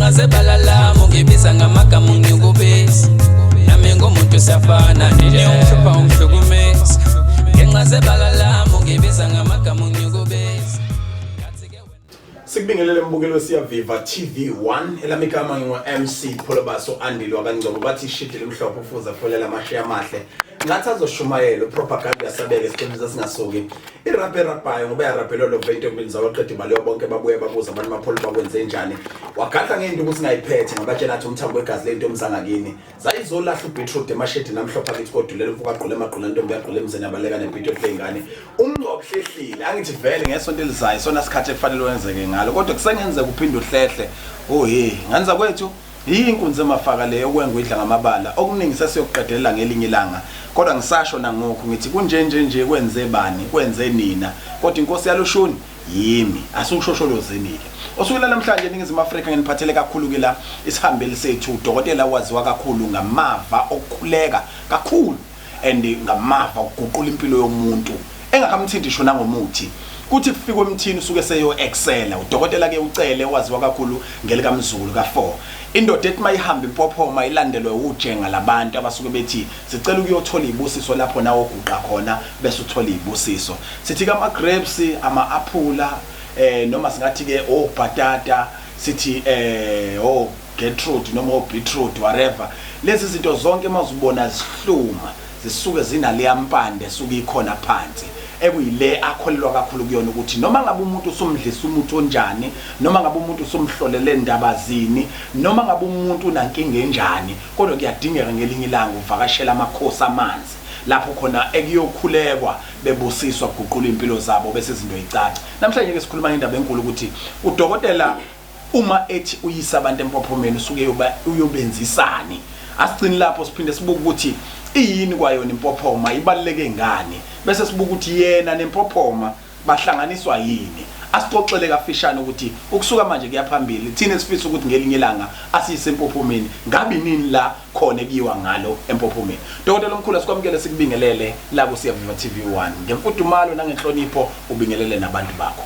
Ngenxa zebala lami ungibiza ngamagama ungikubisa. Nami ngumuntu siyafana nje ungihlupha ungihlukumeza. Ngenxa zebala lami ungibiza ngamagama ungikubisa. Sikubingelele mbukeli weSiyaviva TV1, elami igama ngingu-MC Pholobaso Andile wakaNgcobo. Bathi ishidi limhlophe ufuze afolela amashe amahle ngathi azoshumayela upropaganda uyasabeka esiqiniso singasuki irap erabhayo ngoba yarabhelwa lo vento zawo qeda imali bonke babuye babuza abantu mapholo bakwenze njani wagadla ngento ukuthi singayiphethe ngabatshela athi umthambo wegazi lento mzangakini zayizolahla ubeetroot emashedini amhlophe akithi kodulela umfo kagqule emagqula ntombi yagqula emzini yabaleka nebeetroot ley'ngane umngcwabo uhlehlile angithi vele ngesonto elizayo sona sikhathi ekufanele wenzeke ngalo kodwa kusengenzeka uphinde uhlehle oh hey ngane zakwethu yinkunzi emafaka leyo okwengwe idla ngamabala okuningi sesiyokuqedelela ngelinye ilanga kodwa ngisasho nangokhu ngithi kunjenje nje kwenze bani kwenze nina kodwa inkosi yalushuni yimi asiwushosholozeni-ke osukwini namhlanje eNingizimu Afrika nginiphathele kakhulu-ke la isihambeli sethu udokotela waziwa kakhulu ngamava okukhuleka kakhulu and ngamava okuguqula impilo yomuntu engakamthinti isho nangomuthi kuthi kufikwe emthini usuke seyo excela udokotela ke ucele waziwa kakhulu ngelikaMzukulu ka4 indoda ethi mayihamba impophoma ilandelwe ujenga labantu abasuke bethi sicela ukuyothola izibusiso lapho nawe oguqa khona bese uthola izibusiso sithi ke ama grapes ama aphula noma singathi ke obhatata sithi o Gertrude noma o beetroot whatever lezi zinto zonke mazubona zihluma zisuke zinaleya mpande esuke ikhona phansi ekuyile akholelwa kakhulu kuyona ukuthi noma ngabe umuntu usumdlisa umuthi onjani noma ngabe umuntu usumhlolele ndaba zini noma ngabe umuntu unankinga enjani kodwa kuyadingeka ngelinye ilanga uvakashela amakhosi amanzi lapho khona ekuyokhulekwa bebusiswa kuguqula impilo zabo bese izinto icaca namhlanje ke sikhuluma ngendaba enkulu ukuthi udokotela uma ethi uyisa abantu empophomeni usuke uyobenzisani asigcini lapho siphinde sibuke ukuthi iyini kwayona impophoma ibaluleke ngani bese sibuka ukuthi yena nempophoma bahlanganiswa yini asixoxele kafishane ukuthi ukusuka manje kuya phambili thina sifisa ukuthi ngelinye ilanga asiyise empophomeni ngabe nini la khona ekuyiwa ngalo empophomeni dokotela omkhulu asikwamukele sikubingelele la kuSiyaviva TV1 ngemfudumalo nangenhlonipho ubingelele nabantu bakho.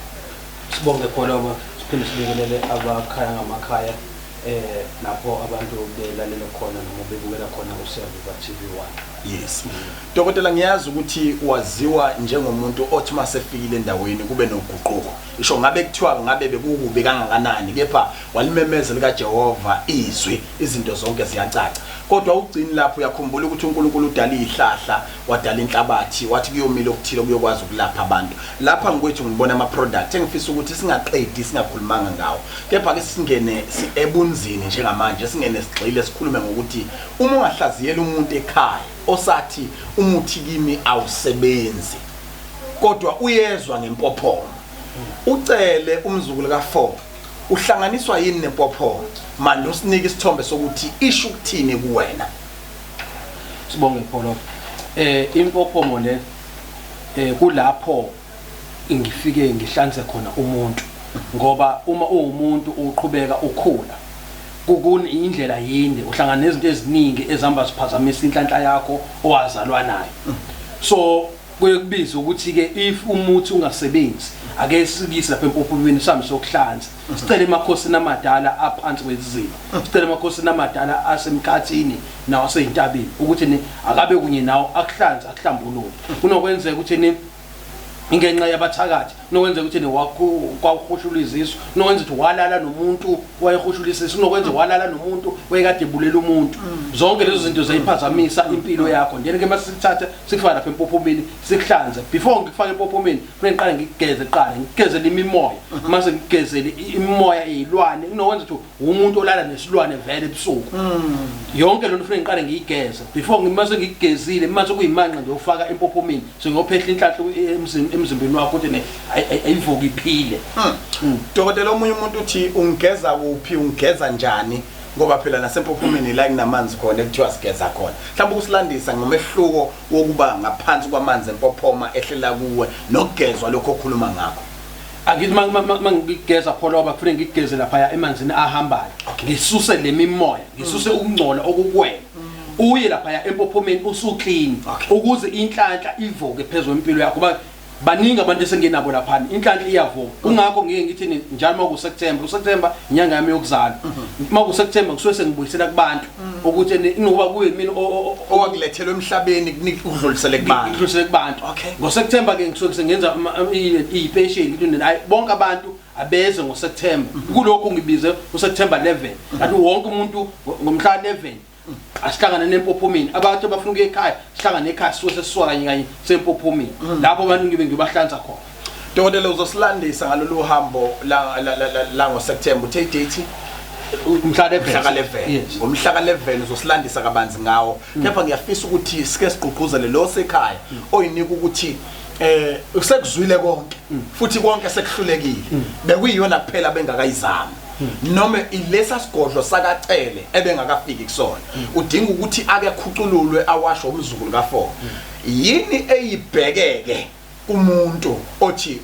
Sibonge Pholoba, siphinde sibingelele abakhaya ngamakhaya lapho abantu belalele khona noma bebukela khona uSiyaviva TV1. Yes. Dokotela ngiyazi ukuthi waziwa njengomuntu othi masefikile endaweni kube noguquko. Isho ngabe kuthiwa ngabe bekukubi kangakanani kepha walimemeza likaJehova izwi izinto zonke ziyacaca. Kodwa ugcini lapho uyakhumbula ukuthi uNkulunkulu udala izihlahla wadala inhlabathi wathi kuyomila okuthile kuyokwazi ukulapha abantu. Lapha ngikwethu ngibona ama product engifisa ukuthi singaqedi singakhulumanga ngawo. Kepha ke singene ebunzini njengamanje singene sigxile sikhulume ngokuthi uma ungahlaziyela umuntu ekhaya osathi umuthi kimi awusebenzi kodwa uyezwa ngempophoma ucele umzukulu ka4 uhlanganiswa yini nempophoma manje usinike isithombe sokuthi isho ukuthini kuwena. Sibonge Pholo. Impophomo le kulapho ngifike ngihlanze khona umuntu ngoba uma uwumuntu uqhubeka ukhula kukuni indlela yinde uhlangana nezinto eziningi ezihamba ziphazamisa inhlanhla yakho owazalwa nayo. So kuye kubize ukuthi ke if umuthi ungasebenzi ake sikise lapha empophomeni sihambe sokuhlanza sicele emakhosini amadala aphansi kweziziba sicele emakhosini amadala asemkhathini nawo aseyintabeni ukuthi ni akabe kunye nawo akuhlanze akuhlambulule. Kunokwenzeka ukuthi ni ingenxa yabathakathi, kunokwenzeka ukuthi ni kwawuhushula izisu, kunokwenzeka ukuthi walala nomuntu wayehushula isisu, kunokwenzeka walala nomuntu wayekade ebulela umuntu. Zonke lezo zinto ziyayiphazamisa impilo yakho. Then ke masithatha sikufaka lapha empophomeni sikuhlanze. Before ngikufake empophomeni kufanele ngiqale ngikugeze kuqala, ngikugezele imimoya. Mase ngikugezele imimoya eyilwane, kunokwenza ukuthi umuntu olala nesilwane vele ebusuku. Yonke lento kufanele ngiqale ngiyigeze. Before ngimase ngikugezile, mase kuyimanqa ngiyofaka empophomeni, sengiyophehla inhlanhla emzimbeni wakho ukuthi ne ayivuke iphile. Dokotela omunye umuntu uthi ungigeza kuphi, ungigeza njani? Ngoba phela nasempophomeni la kunamanzi khona ekuthiwa sigeza khona. Mhlawumbe ukusilandisa ngomehluko wokuba ngaphansi kwamanzi empophoma ehlela kuwe nokugezwa lokho okhuluma ngakho. Angithi mangigeza Pholoba kufanele ngigeze lapha emanzini ahambayo. Ngisuse le mimoya, ngisuse ukungcola okukuwena. Uye lapha empophomeni usuclean ukuze inhlanhla ivuke phezulu empilo yakho. Ngoba Baningi abantu esengenabo laphana, inhlanhla iyavuma. Kungakho ngike ngithi njalo uma kuSeptember, uSeptember inyanga yami yokuzalwa, uma kuSeptember ngisuke sengibuyisela kubantu ukuthi inokuba kuye mina owakulethelwa emhlabeni udlulisele kubantu. Ngidlulisele kubantu. NgoSeptember ke ngisuke sengenza iyipesheli, ngithi hayi, bonke abantu abeze ngoSeptember. Kulokhu ngibize uSeptember 11, kanti wonke umuntu ngomhla 11 asihlangane nempophomeni. Abantu abafuna ukuya ekhaya sihlangane ekhaya, sisuke sesisuka kanye kanye sempophomeni, lapho abantu ngibe ngibahlanza khona. Dokotela, uzosilandisa ngalolu hambo la ngoSeptember, uthe date? Umhla 11. Mhla ka-11. Yes. Ngomhla ka-11 uzosilandisa kabanzi ngawo, kepha ngiyafisa ukuthi sike sigqugquzele lo sekhaya oyinika ukuthi usekuzwile konke futhi konke sekuhlulekile, bekuyiyona kuphela bengakayizami noma ilesa sigodlo sakacele ebengakafiki kusona, udinga ukuthi ake khucululwe awasho umzukulu ka4. Yini eyibhekeke kumuntu othi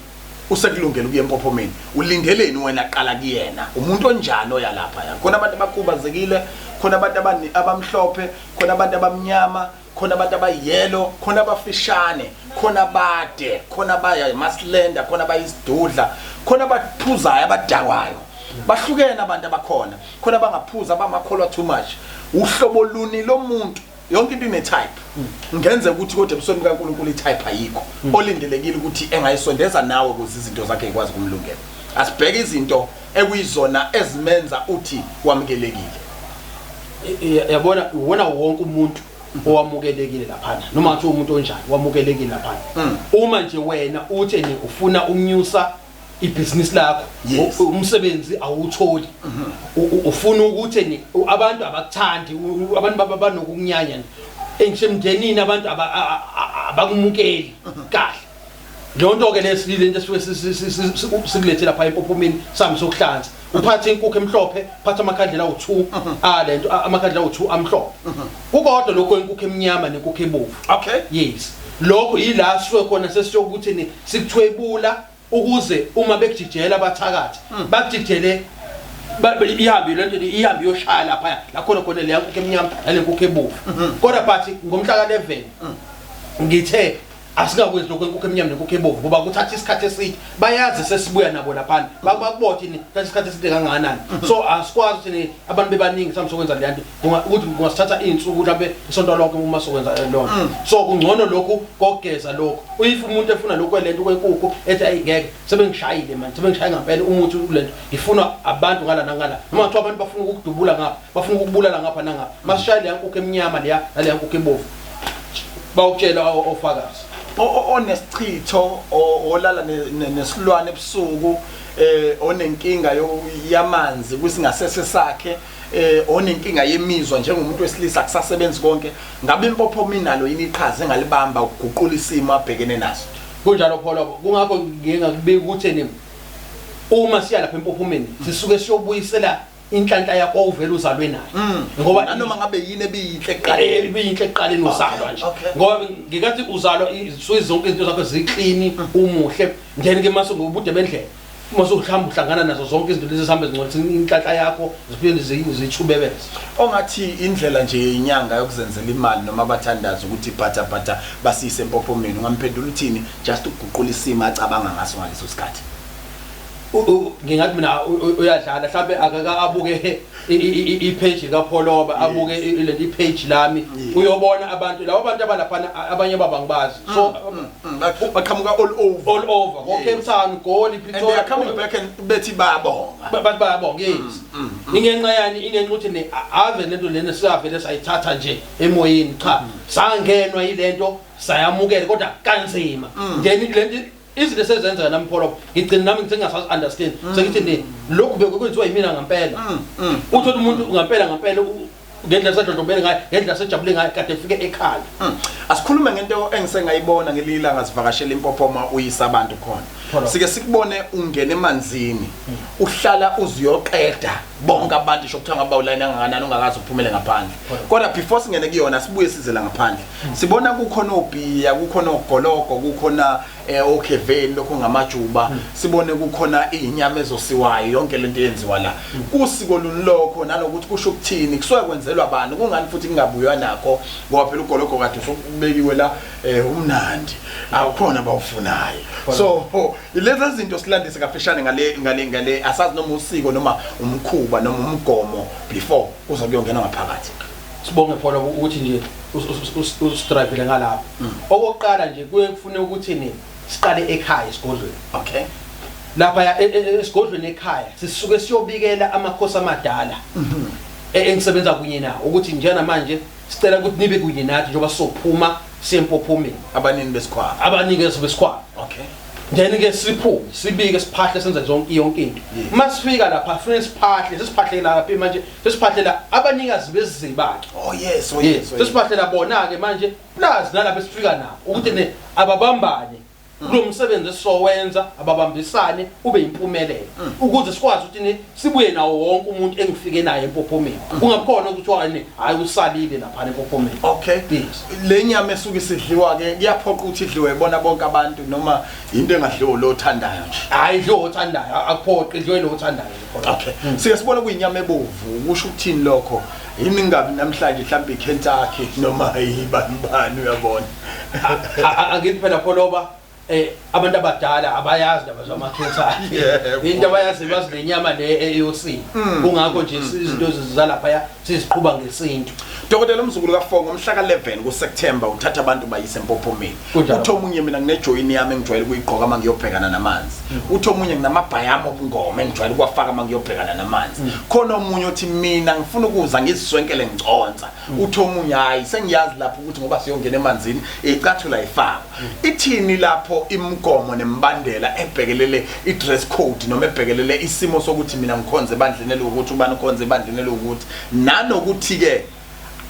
usekulungela ukuya empophomeni? Ulindeleni wena qala kuyena? Umuntu onjani oya lapha? Ya, khona abantu abakhubazekile, khona abantu abamhlophe, khona abantu abamnyama, khona abantu abayelo, khona abafishane, khona abade, khona abayimaslender, khona abayisidudla, khona abaphuzayo, abadakwayo. Bahlukene abantu abakhona, khona abangaphuza, abamakholwa too much. Uhlobo luni lomuntu? Yonke into ine-type, ngenzeka ukuthi kodwa ebusweni bukaNkulunkulu i-type ayikho olindelekile ukuthi engayisondeza nawe ukuze izinto zakhe ikwazi kumlungela. Asibheke izinto ekuyizona ezimenza uthi wamukelekile. Yabona, uwona wonke umuntu owamukelekile laphana, noma ngathi umuntu onjani wamukelekile laphana, uma nje wena uthi ni ufuna ukunyusa ibhizinisi lakho, umsebenzi awutholi, ufuna ukuthi ni abantu abakuthandi, abantu banokukunyanya nje emndenini, abantu abakumukeli kahle. Leyo nto ke lento esuke sikulethe lapha empophomeni sami sokuhlanza. Uphathe inkukhu emhlophe, phatha amakhandlela awu-2 alento, amakhandlela awu-2 amhlophe, kukodwa lokho inkukhu emnyama nenkukhu ebovu. Yes, lokho yila sisuke khona sesiyokuthi ni sikuthwebula ukuze uma bekujijela abathakathi bakujijele, ihambe lento, ihambe iyoshaya lapha la khona khona leya nkukhu emnyama nale nkukhu ebovu. Kodwa but ngomhla ka-11 ngithe asingakwenzi lokho enkukhu emnyama nenkukhu ebovu, ngoba kuthatha isikhathi eside. Bayazi sesibuya nabo laphana, bakubothi ni kuthatha isikhathi eside kangakanani, so asikwazi ukuthi ni abantu bebaningi mhlawumbe sokwenza le nto, ukuthi kungasithatha iy'nsuku, mhlawumbe isonto lonke uma sokwenza leyo nto. So kungcono lokhu kokugeza lokhu. If umuntu efuna lokhu lento kwenkukhu, ethi ayi ngeke, sebengishayile manje, sebengishaye ngampela umuthi kulento, ngifuna abantu ngala nangala, noma kuthiwa abantu bafuna ukukudubula ngapha, bafuna ukukubulala ngapha nangapha, masishaye leya nkukhu emnyama leya naleya nkukhu ebovu, bawutshela ofakazi. Onesichitho, olala nesilwane ebusuku, onenkinga yamanzi kwisingasese sakhe, onenkinga yemizwa njengomuntu wesilisa, kusasebenzi konke, ngabe impophoma inalo yini iqhaza engalibamba ukuguqula isimo abhekene naso? Kunjalo Pholo, kungakho ngike ngakubika ukuthi ni uma siya lapha empophomeni sisuke siyobuyisela inhlanhla yakho uvela uzalwe nayo, ngoba nanoma ngabe yini ebiyinhle ekuqaleni. Ibiyinhle ekuqaleni uzalwa nje, ngoba ngikathi uzalwa isuke zonke izinto zakho ziklini, umuhle. Then ke mase ngobude bendlela mase uhlamba uhlangana nazo zonke izinto lezi zihambe zingcolisa inhlanhla yakho, ziphinde zithubebeze. Ongathi indlela nje inyanga yokuzenzela imali noma abathandazi ukuthi bhatha bhatha basise empophomeni, ungamphendula uthini, just ukuguqula isimo acabanga ngaso ngaleso sikhathi? Ngingathi mina uyadlala, mhlawumbe akaka abuke i-page kaPholoba, abuke lento i-page lami, uyobona abantu labo, abantu abalaphana abanye baba ngibazi, so Baqhamuka all over. All over, ko Cape Town, Goli, And they are Pretoria. Coming back and bethi bayabonga. Bathi bayabonga, yes. Ingenxa yani? Ingenxa ukuthi ne ave lento lena siyavele sayithatha nje emoyeni, cha, sangenwa yilento, sayamukela, kodwa kanzima. Then lento izinto esezenzeka nami Pholo, ngigcina nami ngithi ngingasazi understand, sengithi ne lokhu bekwenziwa yimina ngempela. Uthola umuntu ngempela ngempela ngendlela sedlondlobele ngayo, ngendlela sejabule ngayo, kade efike ekhaya. Asikhulume ngento engisengayibona ngelinye ilanga sivakashela impophoma, uyisa abantu khona. Khona. Sike sikubone ungena emanzini, uhlala uziyoqeda bonke abantu, isho kuthiwa ngaba ulayini angakanani ungakaze uphumele ngaphandle. Kodwa before singene kuyona, sibuye size la ngaphandle. Sibona kukhona obhiya, kukhona ogologo, kukhona Okheveni lokho ngamajuba, sibone kukhona inyama ezosiwayo, yonke lento eyenziwa la. Kusiko luni lokho, nanokuthi kusho ukuthini, kusuke kwenzelwa bani, kungani futhi kungabuywa nakho? Ngoba phela ugologo kade usubekiwe la, umnandi, awukhona abawufunayo. So lezi zinto silandise kafishane ngale, asazi noma usiko noma umkhuba noma umgomo before kuze kuyongena ngaphakathi. Sibonge Pholo ukuthi nje usidrivele ngalapho. Okokuqala nje, kuye kufune ukuthi ni siqale ekhaya, esigodlweni. Lapha esigodlweni ekhaya sisuke siyobikela amakhosi amadala engisebenza kunye nawo ukuthi njengamanje sicela ukuthi nibe kunye nathi njengoba sizophuma siye empophomeni. Abanini besikhwama. Abanikazi besikhwama. Then ke siphume, sibike, siphahle, senze zonke, yonke into. Masifika lapha kufanele siphahle, sesiphahle lapha manje, sesiphahlela abanikazi beziba ke. Oh yes. Sesiphahlela bona ke manje, plus nalapha esifika nabo ukuthi ne ababambane kulo msebenzi esizowenza, ababambisane ube impumelelo, ukuze sikwazi ukuthi ne sibuye nawo wonke umuntu engifike naye empophomeni, kungakhona ukuthi wani, hayi, usalile lapha empophomeni. Le nyama esuke isidliwa ke, kuyaphoqa ukuthi idliwe bona bonke abantu noma into engadliwa lo othandayo nje? Hayi, idliwe othandayo, akuphoqi, idliwe lo othandayo. Okay, sike sibone kuyinyama ebovu, kusho ukuthini lokho? Yini ngabi namhlanje mhlawumbe iKentucky noma yibani bani, uyabona? Angithi phela Pholoba, abantu abadala abayazi ndaba zamaKentucky. Into abayazi, bazi lenyama le eyosini. Kungakho nje izinto zalapha siziqhuba ngesintu. Dokotela umzukulu kaFongo, ngomhla ka-11 kuSeptember uthatha abantu bayise empophomeni. Kunjalo. Uthi omunye, mina nginejoyini yami engijwayele ukuyigqoka uma ngiyobhekana namanzi. Uthi omunye, nginamabhayami obungoma engijwayele ukuwafaka uma ngiyobhekana namanzi. Khona omunye othi, mina ngifuna ukuza ngiziswenkele ngiconsa. Uthi omunye, hayi, sengiyazi lapho ukuthi ngoba siyongena emanzini, icathulo ayifakwa. Ithini lapho imigomo nemibandela ebhekelele i-dress code noma ebhekelele isimo sokuthi mina ngikhonze ebandleni elukuthi, ubani ukhonze ebandleni elukuthi, nanokuthi-ke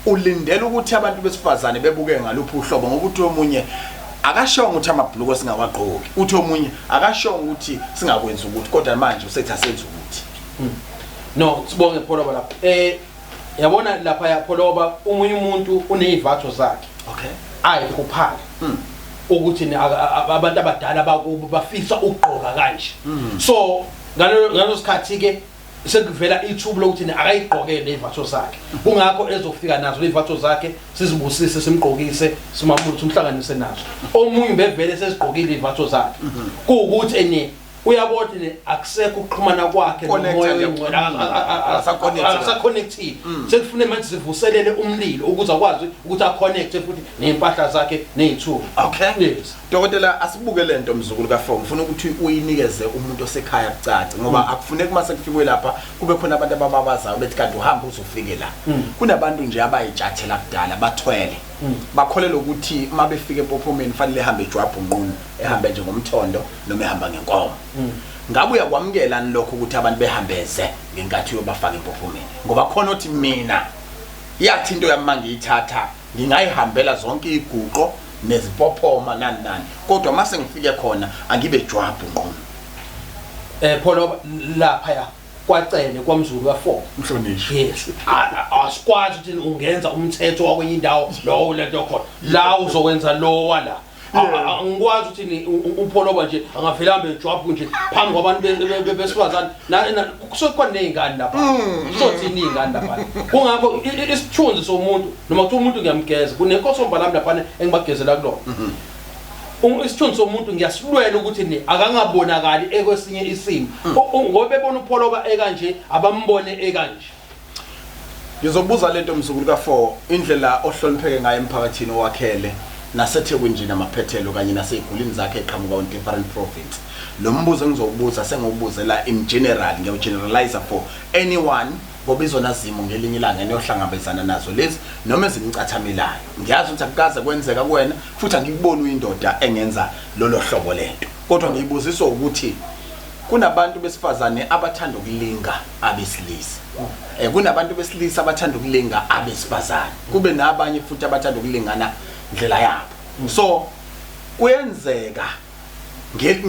ulindele ukuthi abantu besifazane bebuke ngaluphi uhlobo? Ngoba uthi omunye akashongo ukuthi amabhuluko singawagqoki, uthi omunye akashongo ukuthi singakwenzi ukuthi, kodwa manje usethi asenze ukuthi. No, sibonge Pholoba lapho. Yabona lapha ya Pholoba, umunye umuntu unezivatho zakhe ayiphuphayo ukuthi abantu abadala bakubo bafisa ukugqoka kanje. So ngalo sikhathi ke sekuvela ithuba lokuthi akayigqokele ivatho zakhe, kungakho ezofika nazo ivatho zakhe, sizibusise, simgqokise, simamule, simhlanganise nazo. Omunye bevele sezigqokile ivatho zakhe, kuwukuthi ene uyabona ukuthi ne akusekho ukuxhumana kwakhe Connecta nomoya nje. oyingcwele. Akasa-connect. Akasa-connectile. Sekufune manje sivuselele umlilo ukuze akwazi ukuthi aconnecte futhi ney'mpahla zakhe ney'thuba. Yes. Dokotela, asibuke lento mzukulu kaFo, ngifuna ukuthi uyinikeze umuntu osekhaya kucace, ngoba akufuneki uma sekufikwe lapha kube khona abantu abababazayo bethi kanti uhamba uzofike la. Kunabantu nje abayitshathela kudala bathwele, bakholelwa ukuthi uma befika empophomeni fanele ehambe ejwabhu nqunu, ehambe nje ngomthondo noma ehamba ngenkomo. Ngabe uyakwamukela lokho ukuthi abantu behambeze ngenkathi uyobafaka empophomeni? Ngoba khona othi, mina yathi into yami mangiyithatha ngingayihambela zonke iguqo nezipophoma nani nani, kodwa mase ngifike khona angibe jwabhu nqunu. Pholo, lapha ya kwacele kwamzulu ka4. Mhlonishwa. Yes. Asikwazi ukuthi ungenza umthetho wakwenye indawo lowo lento khona la uzokwenza lo wala. Angikwazi ukuthi uPholoba nje angavele ahambe ejwabhu nje phambi kwabantu besifazane. Kusuke kukhona ney'ngane lapha, kuzothini iy'ngane lapha? Kungakho isithunzi somuntu, noma kuthiwa umuntu ngiyamgeza, kunenkosi lami laphana engibagezela kulona. Isithunzi somuntu ngiyasilwela ukuthi ni akangabonakali ekwesinye isimo. Ngoba bebona uPholoba ekanje, abambone ekanje. Ngizobuza lento mzukulu ka4, indlela ohlonipheke ngayo emphakathini owakhele naseThekwini nje namaphethelo kanye nasey'gulini zakhe eqhamuka on different province. Lo mbuzo engizokubuza sengiwubuzela in general, ngiyawu-generalize for anyone, ngoba izona zimo ngelinye ilanga eniyohlangabezana nazo lezi noma ezinicathamelayo. Ngiyazi ukuthi akukaze kwenzeka kuwena, futhi angikuboni uyindoda engenza lolo hlobo lento, kodwa ngiyibuziswa ukuthi kunabantu besifazane abathanda ukulinga abesilisa, kunabantu besilisa abathanda ukulinga abesifazane, kube nabanye futhi abathanda ukulingana ndlela yabo. So kuyenzeka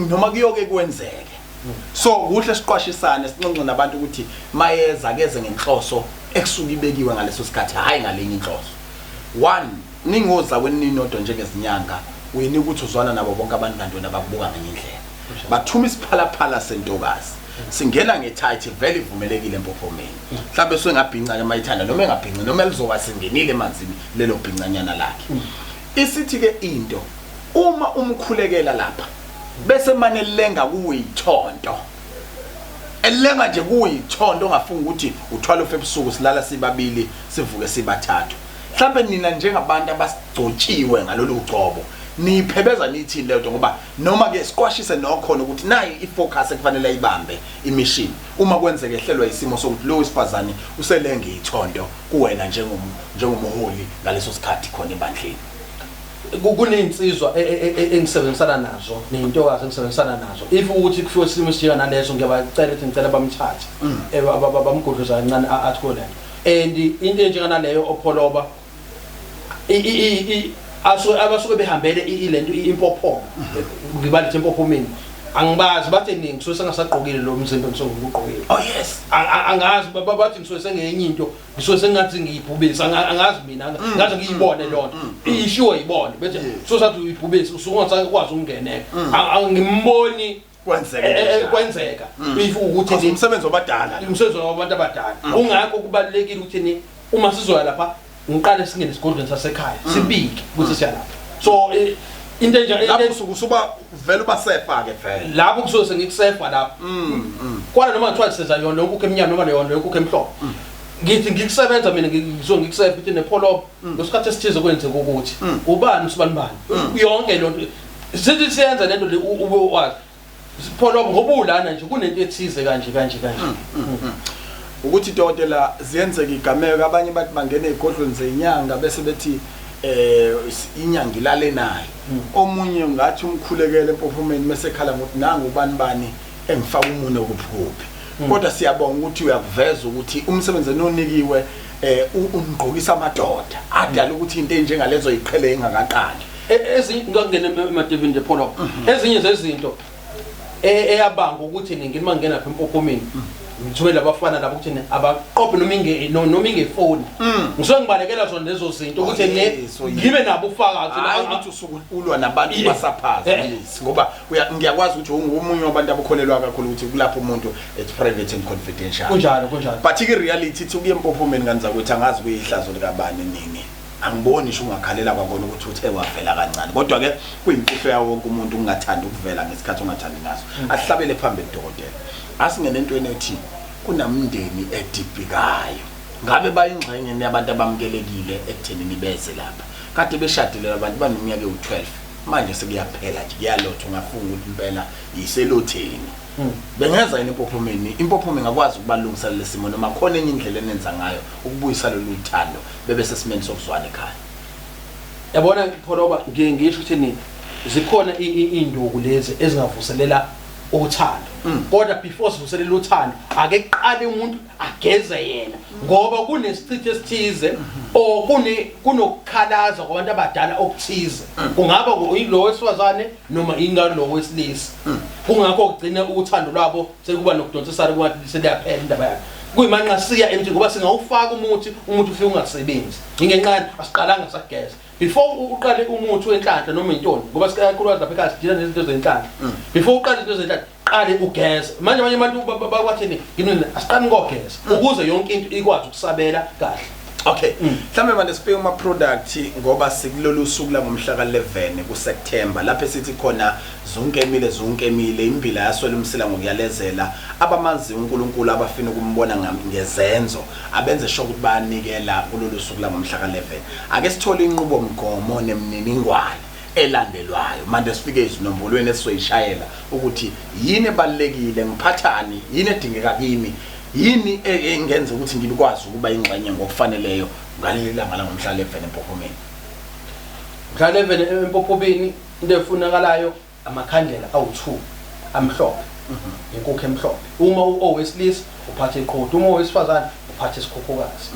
noma kuyoke kwenzeke, so kuhle siqwashisane, sinxenxe nabantu ukuthi mayeza keze ngenhloso ekusuke ibekiwe ngaleso sikhathi, hhayi ngalenye inhloso. One, ningoza kweninodwa njengezinyanga. Uyinika ukuthi uzwana nabo bonke abantu kanti wena bakubuka ngenye indlela. Bathuma isiphalaphala sentokazi. Singena nge-tight vele ivumelekile empophomeni. Mhlawumbe sengabhinca ke mayithanda noma engabhinci noma lizoba singenile emanzini lelo bhincanyana lakhe. Isithi ke into uma umkhulekela lapha bese mane lenga kuyithonto. Elenga nje kuyithonto ongafunga ukuthi uthwala ufe ebusuku silala sibabili sivuke sibathathu. Mhlambe nina njengabantu abasigcotshiwe ngalolu gcobo niyiphebeza nithini leyo nto ngoba noma ke siqwashise nokhona ukuthi nayi ifocus ekufanele ayibambe imission uma kwenzeka ehlelwa isimo sokuthi lo wesifazane uselenge ithonto kuwena njengomholi ngaleso sikhathi khona ebandleni. Kunezinsizwa engisebenzisana nazo neyintokazi engisebenzisana nazo, if ukuthi kufike isimo esijika naleso ngiyabacela ukuthi ngicela bamthathe bamgudluza kancane athi kuyo lento. And into enjenganaleyo opholoba abasuke behambele ilento impophoma, ngibalithi empophomeni angibazi bathe ningi ngisuke sengasagqokile lo mzimba engisuke ngikugqokile. Oh yes. Angazi bathi ngisuke sengenye into, ngisuke sengathi ngiyibhubesi, angazi mina ngaze ngiyibone loo nto ishiwo yibone bethi so sathi uyibhubesi usuke ungasakwazi ukungeneka. Angimboni kwenzeka kwenzeka if ukuthi umsebenzi wabadala, umsebenzi wabantu abadala. Ungakho kubalulekile ukuthi ni uma sizoya lapha ngiqale singene esigodlweni sasekhaya sibike ukuthi siya lapha. So into enje lapho usuke usuba vele ubasefa ke vele lapho kusuke sengikusefa lapho kwala noma ngithiwa senza yona lokhu emnyama noma leyo lokhu emhlophe, ngithi ngikusebenza mina ngisuke ngikusefa ukuthi nepholobo ngesikhathi esithize kwenzeka ukuthi ubani usibani bani yonke lo nto sithi siyenza lento le ube wazi pholobo ngoba ulana nje kunento ethize kanje kanje kanje. Ukuthi dokotela ziyenzeka igameko abanye bathi bangena ezigodlweni zenyanga bese bethi inyanga ilale nayo, omunye ngathi umkhulekele empophomeni mase ekhala ngokuthi nangu ubani bani engifaka umune kuphi. Kodwa siyabonga ukuthi uyakuveza ukuthi umsebenzi enonikiwe ungqokisa amadoda adala ukuthi into enjengalezo iqhele ingakaqali. Ezinye ngakungena emadevini nje pholo, ezinye zezinto eyabanga ukuthi ningini mangena lapha empophomeni ngithumele abafana labo ukuthi abaqophe noma inge noma ingefoni, ngisuke ngibalekela zona lezo zinto ukuthi Oh, ne yes, oh, yes. ngibe nabo ufakazi. Hayi ukuthi usuke ulwa nabantu basaphaza. Yes, ngoba ngiyakwazi ukuthi ungomunye wabantu abakholelwa kakhulu ukuthi kulapho umuntu it's private and confidential. Kunjalo, kunjalo. But ke reality ithi ukuye empophomeni kanza ukuthi angazi kuyihlazo likabani nini, angiboni ngisho ungakhalela kwakona ukuthi uthe wavela kancane, kodwa ke kuyimfihlo yawo wonke umuntu ungathandi ukuvela ngesikhathi ungathandi ngaso. Asihlabele phambili dokotela, asingene entweni ethi kunamndeni edibhikayo. Ngabe bayingxenye yabantu abamukelekile ekuthenini beze lapha? Kade beshadile labantu, baneminyaka ewu-12 manje, sekuyaphela nje kuyalotha, ungafunga ukuthi impela yiselotheni. Bengeza yini empophomeni? Impophoma ingakwazi ukubalungisela lesimo noma khona enye indlela enenza ngayo ukubuyisa lolu thando bebe sesimeni sokuzwana ekhaya? Yabona pholoba, ngiye ngisho ukuthi ni zikhona iy'nduku lezi ezingavuselela uthando, kodwa before sivuselela uthando ake kuqale umuntu ageze yena, ngoba kunesichitho esithize or kunokukhalaza kwabantu abadala okuthize, kungaba yilo wesifazane noma ingalo lo wesilisa. Kungakho kugcina uthando lwabo sekuba nokudonsisana, kungathi seliyaphela indaba yakhe kuyimanxa siya emthini, ngoba singawufaka umuthi, umuthi ufike ungasebenzi ingenxa asiqalanga sageza. Before uqale umuthi wenhlanhla noma intoni, ngoba sikakhulukazi lapha ekhaya sidila nezinto zenhlanhla, before uqale izinto zenhlanhla qale ugeze. Manje abanye abantu bakwathini ngimina asiqali ngogeza ukuze yonke into ikwazi ukusabela kahle. Okay, mhlambe manje sifike kuma product ngoba sikulolu suku la ngomhla ka-11 kuSeptember lapho esithi khona zonke emile zonke emile imbila yaswela umsila ngokuyalezela. Abamazi uNkulunkulu abafuna ukumbona ngezenzo abenze sure ukuthi bayanikela kulolu suku la ngomhla ka-11. Ake sithole inqubomgomo nemininingwane elandelwayo manje sifike izinombolweni esizoyishayela ukuthi yini ebalekile, ngiphathani, yini edingeka kimi, yini engenza ukuthi ngikwazi ukuba ingxenye ngokufaneleyo ngaleli langa la ngomhla 11 empophomeni. Mhla 11 empophomeni into efunakalayo amakhandlela awu-2 amhlophe, inkukhu emhlophe. Uma owesilisa uphathe iqhude, uma owesifazane uphathe isikhukhukazi,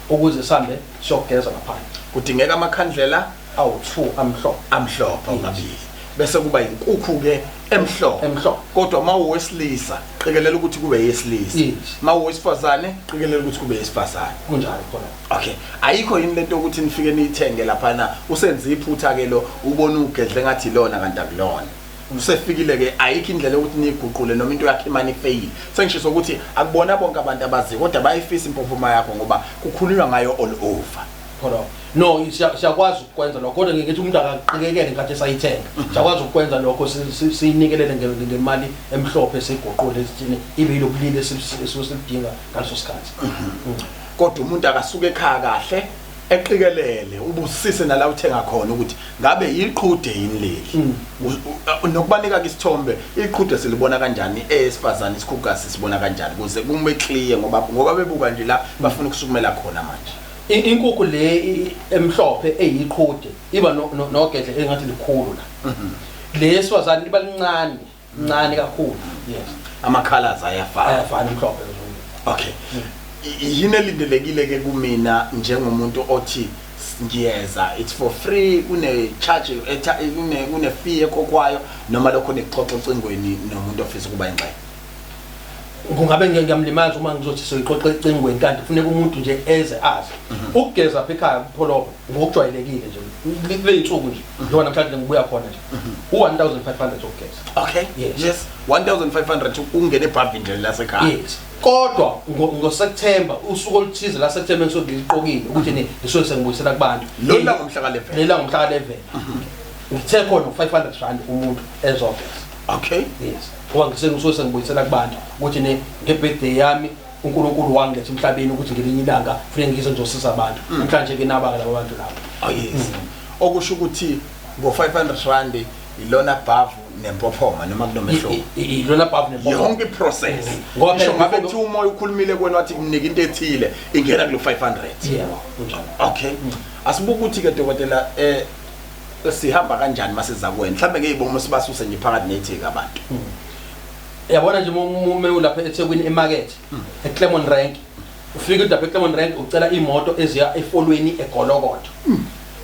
ukuze sihambe siyogeza ngaphandle. Kudingeka amakhandlela awu-2 amhlophe. Amhlophe ongabili. Bese kuba inkukhu ke emhlophe. Emhlophe. Kodwa uma uwesilisa qikelela ukuthi kube yesilisa. Yes. Uma uwesifazane qikelela ukuthi kube yesifazane. Kunjalo khona. Okay. Ayikho yini lento ukuthi nifike niyithenge laphana usenze iphutha ke lo ubona ugedle ngathi ilona kanti akulona. Usefikile ke ayikho indlela yokuthi niyiguqule noma into yakhe imane ifeyile. Sengishiso ukuthi akubona bonke abantu abazi kodwa bayifisa impophoma yakho ngoba kukhulunywa ngayo all over. Khona. No, siyakwazi ukukwenza lokho kodwa ngithi umuntu akaqikekele ngenkathi esayithenga. Siyakwazi ukukwenza lokho siyinikelele ngemali emhlophe siguqule sithini ibe yilobulili esibudinga ngaleso sikhathi. Kodwa umuntu akasuke ekhaya kahle eqikelele ubusise nala uthenga khona ukuthi ngabe yiqhude yini leli. Nokubanika ke isithombe iqhude silibona kanjani esifazane isikhukhukazi sibona kanjani kuze kume clear ngoba bebuka nje la bafuna ukusukumela khona manje. Inkukhu le emhlophe eyiqhude iba nogedle engathi likhulu la. Le yesifazane liba lincane, ncane kakhulu. Yes. Ama-colors ayafana. Ayafana emhlophe. Okay. Yini elindelekile ke kumina njengomuntu othi ngiyeza it's for free kune charge kune fee ekhokhwayo noma lokho nikuxoxa ocingweni nomuntu ofisa ukuba ingxenye? Kungabe ngiyamlimaza uma ngizothi soyixoxa ecingweni kanti kufuneka umuntu nje eze azi. Ukugeza apha ekhaya kupholoba ngokujwayelekile nje kuley'nsuku nje njengoba namhlanje ngibuya khona nje u-1500 ukugeza. Okay. Yes. Yes. 1500 ungene ebhavini nje lasekhaya. Yes. Kodwa ngoSeptember usuku oluthize la September engisuke ngiliqokile ukuthi ne ngisuke sengibuyisela kubantu. Lolu la ngomhla ka-11. Lela ngomhla ka-11. Ngithe khona u-500 rand umuntu ezogeza. Okay. Yes. Ngoba ngisuke sengibuyisela kubantu ukuthi ne nge-birthday yami uNkulunkulu wangiletha emhlabeni ukuthi ngelinye ilanga kufanele ngize ngizosiza abantu. Namhlanje ke naba laba bantu laba. Oh yes. Okusho ukuthi ngo-500 rand ilona bhavu nempophoma noma kunomehluko. Ilona bhavu nempophoma. Yonke i-process. Ngoba Ngisho phela ngabe kuthiwa umoya ukhulumile kuwena wathi mnika into ethile ingena kulo 500. Yebo, kunjalo. Okay. Asibuke ukuthi ke dokotela sihamba kanjani masiza kuwena. Mhlambe ngeyibongo sibasuse nje phakathi nethika abantu. Yabona nje uma ulapha eThekwini emarket eClermont Rank ufika lapha eClermont Rank ucela imoto eziya efolweni eGolokodo.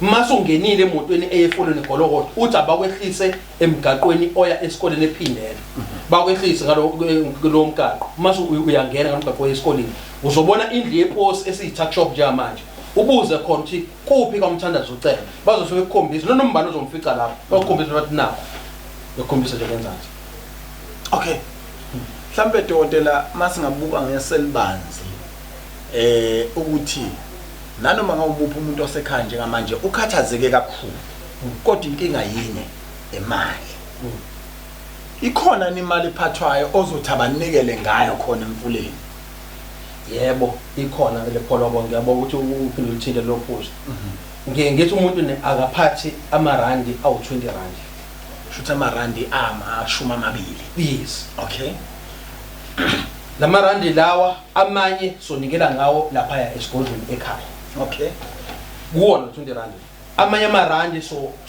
Mase ungenile emotweni eyefolweni eGolokodo uthi abakwehlise emgaqweni oya esikoleni ephindela. Bakwehlise ngalo lo mgaqo. Mase uyangena ngalomgaqo esikoleni uzobona indlu yeposi esiyi-tuck shop njengamanje. Ubuze khona ukuthi kuphi kwaMthandazo ucela. Bazofika ekukhombisa noma umbani ozomfica lapho. Bakukhombisa bathi nakho. Bekukhombisa nje ngenzansi. Okay. Mhlambe dokotela masingabuka ngeselibanzi ukuthi nanoma ngawumuphi umuntu osekhaya njengamanje ukhathazeke kakhulu. Kodwa inkinga yini imali. Ikhona imali ephathwayo ozothi abanikele ngayo khona emfuleni. Yebo, ikhona le pholobo ngiyabonga ukuthi uphinde ulithinte lo phuzu. Ngiye ngithi umuntu ne akaphathi amarandi awu-20 rand. Shutha amarandi ama-20. Yes. Okay. Lamarandi lawa amanye sonikela ngawo lapha esigodlweni ekhaya. Okay. Kuwona 20 rand. Amanye amarandi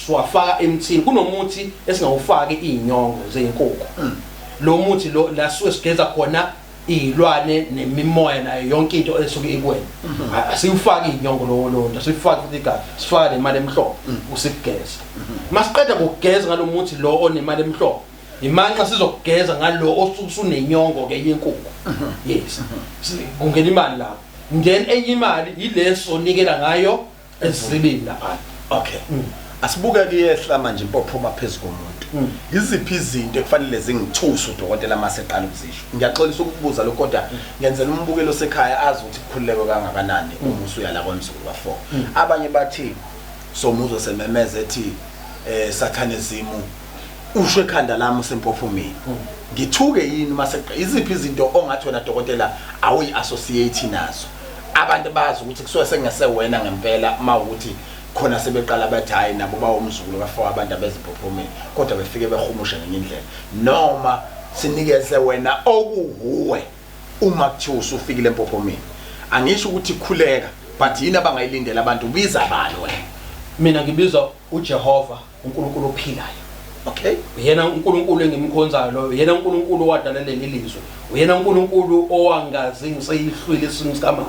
siwafaka emthini. Kunomuthi esingawufaki izinyongo zezinkukhu. Lo muthi lo la suke sigeza khona izilwane nemimoya nayo yonke into esuke ikuwena. Asiyifaki inyongo lo nto, asiyifaki futhi igazi, sifaka nemali emhlophe usigeza. Masiqeda ukugeza ngalomuthi lo onemali emhlophe, imanxa sizokugeza ngalo osuke usunenyongo ke yenkukhu. Yes. Kungena imali lapho. Then enye imali yileso onikela ngayo ezibini lapha. Okay. Asibuke kuyehla manje impophoma phezulu komuntu. Iziphi izinto ekufanele zingithuse udokotela maseqala ukuzisho? Ngiyaxolisa ukukubuza lokho kodwa ngenzela umbukelo osekhaya azi ukuthi kukhululeke kangakanani uma usuya la kwaMzukulu ka4. Abanye bathi somuzo sememeza ethi satanism usho ekhanda lami usempophomeni. Ngithuke yini mase iziphi izinto ongathi wena dokotela awuyi associate nazo? Abantu bazi ukuthi kusuke sengesewena ngempela mawukuthi khona sebeqala bathi hayi nabo bawumzukulu ka4 abantu abezimpophomeni kodwa befike behumushe ngenye indlela noma sinikeze wena okuhuwe uma kuthiwa usufikile empophomeni. Angisho ukuthi khuleka but yini abangayilindela abantu ubiza bani wena? Mina ngibiza uJehova uNkulunkulu ophilayo. Okay. Uyena uNkulunkulu engimkhonzayo lo, uyena uNkulunkulu owadala leli lizwe, uyena uNkulunkulu owangazi ngiseyihlwile isimo sikamame.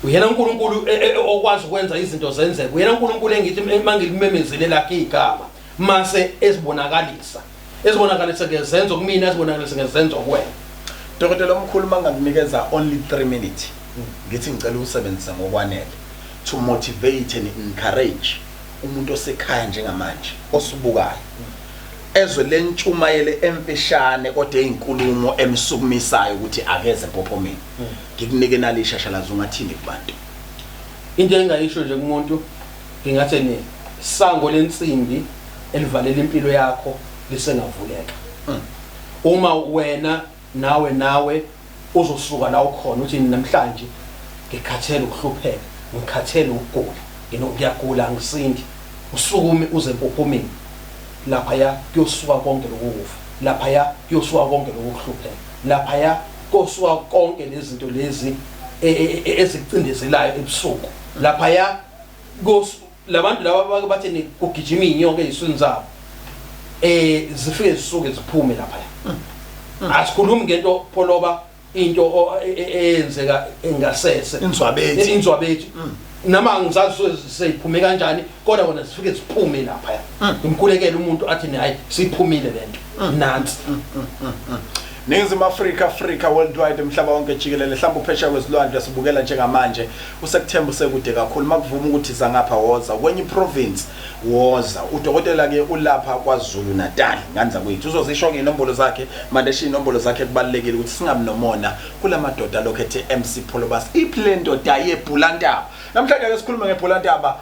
Uyena uNkulunkulu okwazi ukwenza izinto zenzeke. Uyena uNkulunkulu engithi mangilimemezele lakhe igama. Mase ezibonakalisa ezibonakalisa ngezenzo kumina, ezibonakalisa ngezenzo kuwena. Dokotela omkhulu, mangakunikeza only 3 minutes, ngithi ngicela usebenzise ngokwanele to motivate and encourage umuntu osekhaya njengamanje osibukayo, ezwe lentshumayele emfishane kodwa eyinkulumo emsukumisayo ukuthi akeze empophomeni, ngikunike nali ishashalazi, ungathini kubantu? Into engingayisho nje kumuntu, ngingathi ni sango lensimbi elivalela impilo yakho lisengavuleka uma wena nawe uzosuka la ukhona uthi, "Namhlanje ngikhathele ukuhlupheka, ngikhathele ukugula, ngiyagula, angisindi." Usukume uze empophomeni laphaya, kuyosuka konke lokufa laphaya, kuyosuka konke lokuhlupheka laphaya, kuyosuka konke lezi zinto lezi ezikucindezelayo ebusuku laphaya. Labantu laba bake bathi kugijima iy'nyoka ey'swini zabo, zifike zisuke ziphume laphaya. Asikhulumi ngento pholoba, into eyenzeka engasese. Inzwabethi. Inzwabethi, nama ngizazi seyiphume kanjani, kodwa kona zifike ziphume laphaya. Ngimkhulekele umuntu athi, "Hayi, siphumile lento nansi." Ningizimu Afrika, Afrika, worldwide, umhlaba wonke jikelele, mhlawumbe uphesheya kwezilwandle sibukela njengamanje, usekuthemba usekude kakhulu, makuvuma ukuthi zangapha, woza kwenye province, woza. Udokotela ke ulapha kwaZulu Natal, nganza kwethu, uzozisho ngenombolo zakhe manje, eshiya inombolo zakhe. Kubalekile ukuthi singabi nomona kulamadoda lokho ethe MC Pholobas, iphi le ndoda yebhulantaba? Namhlanje ke sikhulume ngebhulantaba,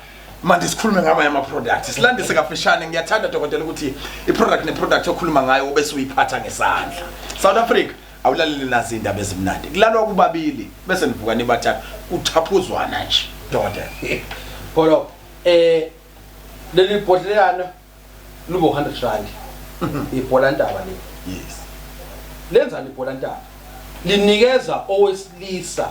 manje sikhulume ngamanye ama-product, silandise kafishane. Ngiyathanda, dokotela, ukuthi i-product ne-product okhuluma ngayo bese uyiphatha ngesandla. South Africa, awulaleli nazi indaba ezimnandi, kulalwa kubabili bese nivuka nibathathu, kuthaphuzwana nje, dokotela. Pholo, leli bhodlelana lube 100 rand, ibhola ntaba leli. Lenzani ibhola ntaba? Linikeza owesilisa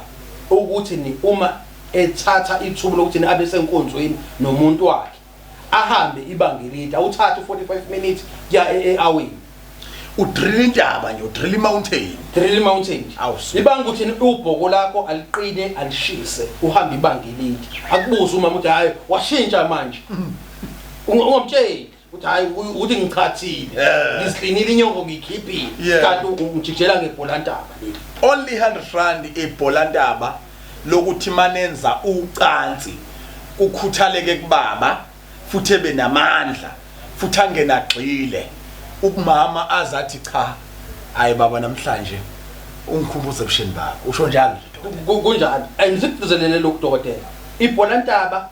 ukuthi ni uma ethatha ithuba lokuthi ni abe senkonzweni nomuntu wakhe, ahambe ibanga elide, awuthathe u45 minutes kuya e-aweni. Udrilla intaba nje, udrilla i-mountain. Drill mountain. Awu, super. Ibanga ukuthi ubhoko lakho aliqine, alishise, uhambe ibanga elide, akubuze umama ukuthi, "Hayi, washintsha manje." Ungamtsheli ukuthi, "Hayi, ukuthi ngichathile, ngiziklinile inyongo, ngiyikhiphile." Kanti ungijijela ngebhola ntaba leli. Only 100 rand ibhola ntaba lokuthi manenza ucansi kukhuthaleke kubaba, futhi ebe namandla, futhi angenagxile ukumama, azathi, "Cha, hayi baba, namhlanje ungikhumbuze ebusheni bakho." Usho njalo nje, dokotela? Kunjalo, and sikugcizelele lokhu, dokotela, ibhola ntaba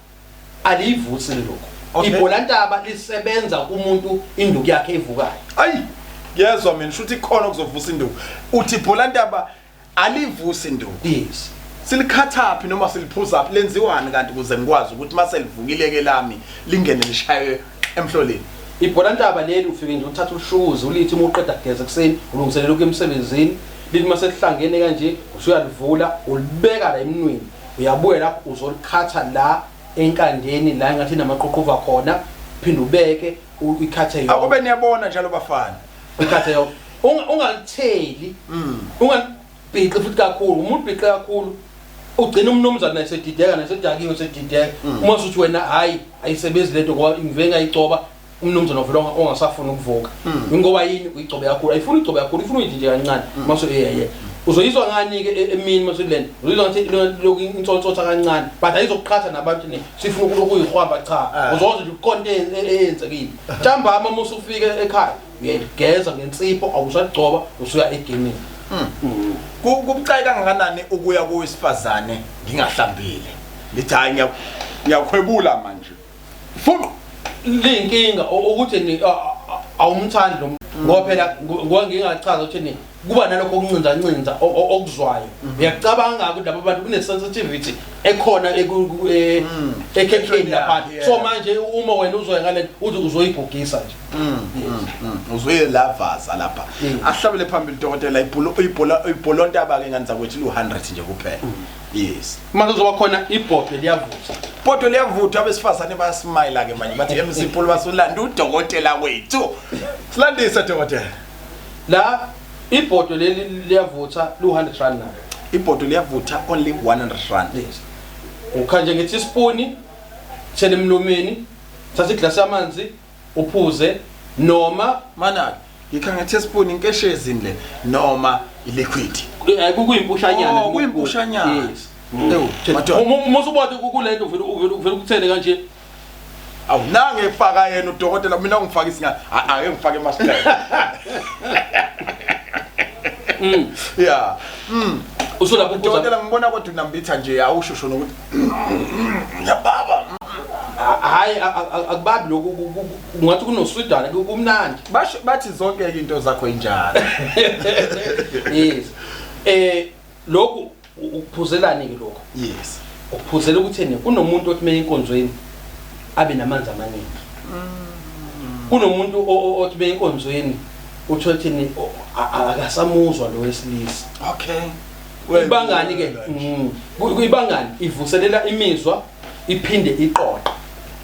aliyivusi lokhu. Ibhola ntaba lisebenza kumuntu induku yakhe evukayo. Ayi, ngiyezwa mina, shuthi khona kuzovusa induku. Uthi ibhola ntaba alivusi induku? Yes. Silikhathaphi noma siliphuzaphi, lenziwani kanti, ukuze ngikwazi ukuthi mase livukile ke lami lingene lishaywe emhloleni? Ibhola ntaba leli, ufike nje uthatha ushukuze, ulithi uma uqeda kugeza ekuseni, ulungiselela ukuya emsebenzini, lithi uma selihlangene kanje usuyalivula, ulibeka la emnweni, uyabuya lapho uzolikhatha la enkandeni la engathi inamaqhuqhuva khona, phinde ubeke ikhathe yonke. Akube niyabona njalo, bafana. Ikhathe yonke. Ungalitheli, ungalibhiqi futhi kakhulu. Uma ulibhiqe kakhulu, ugcina umnumzane esedideka, nesedakiwe, esedideka. Uma usuthi wena, "Hayi, ayisebenzi lento ngoba ngivele ngayigcoba," umnumzane wavele ongasafuni ukuvuka. Ngoba yini? Uyigcobe kakhulu. Ayifuni uyigcobe kakhulu, ifuna uyithi nje kancane. Mase yeye uzoyizwa ngani-ke emini mase lena uzoyizwa ngathi lokhu insonsotha kancane, but ayizokuqhatha nabantu ne sifuna ukulokhu uyihwaba, cha. Uzozwa nje kukhona into eyenzekile. Ntambama uma usufika ekhaya, uyayigeza ngensipho, awusagcoba, usuya egemini. Kubucayi kangakanani ukuya kowesifazane ngingahlambile, ngithi, "Hayi, ngiyakhwebula manje," fuqu? Liyinkinga ukuthi ni awumthandi lo muntu, ngoba phela ngoba ngingachaza ukuthi ni kuba nalokho okuncinza ncinza okuzwayo, uyacabanga ukuthi laba bantu kune-sensitivity ekhona ekhekheni lapha. So manje uma wena uzwayo ngale, uthi uzoyigugisa nje. Uzoyelavaza lapha. Ahlabele phambili, dokotela. Ibhola, ibhola, ibholontaba ke, ngani zakwethu, lu-100 nje kuphela, yes. Manje kuzoba khona ibhodwe liyavutha. Bhodwe liyavutha, abesifazane bayasmayila ke manje, bathi, "MC Paul, basulanda udokotela wethu." Silandise, dokotela. La ibhodwe leli liyavutha, lu-100 rand nalo. Ibhodwe liyavutha, only 100 rand. Yes, ukha nje nge-teaspoon, thela emlomeni, thatha iglasi yamanzi. Uphuze noma Mana ngikha nge-teaspoon, inkeshezi le noma i-liquid? Kuyimpushanyana. Oh, kuyimpushanyana. Yes. Ewu, madoda. Uma usubona kulento uvele ukuthele kanje. Awu, nange faka yena udokotela, mina ungifaka isingane, ake ngifake emasitayela. Yeah. Usulapho uphuza. Dokotela, ngibona kodwa unambitha nje, awushusho nokuthi ngiyababa. Hayi, akubabi lokhu, ungathi kunoswidana, kumnandi. Basho bathi zonke into zakho injalo. Yes, lokhu ukuphuzelani ke lokho? Yes. Ukuphuzela ukuthi kunomuntu othi meye enkonzweni abe namanzi amaningi, kunomuntu othi meye enkonzweni uthole thini akasamuzwa lo wesilisa. Ibangani ke? Kuyibangani, ivuselela imizwa, iphinde iqoqe.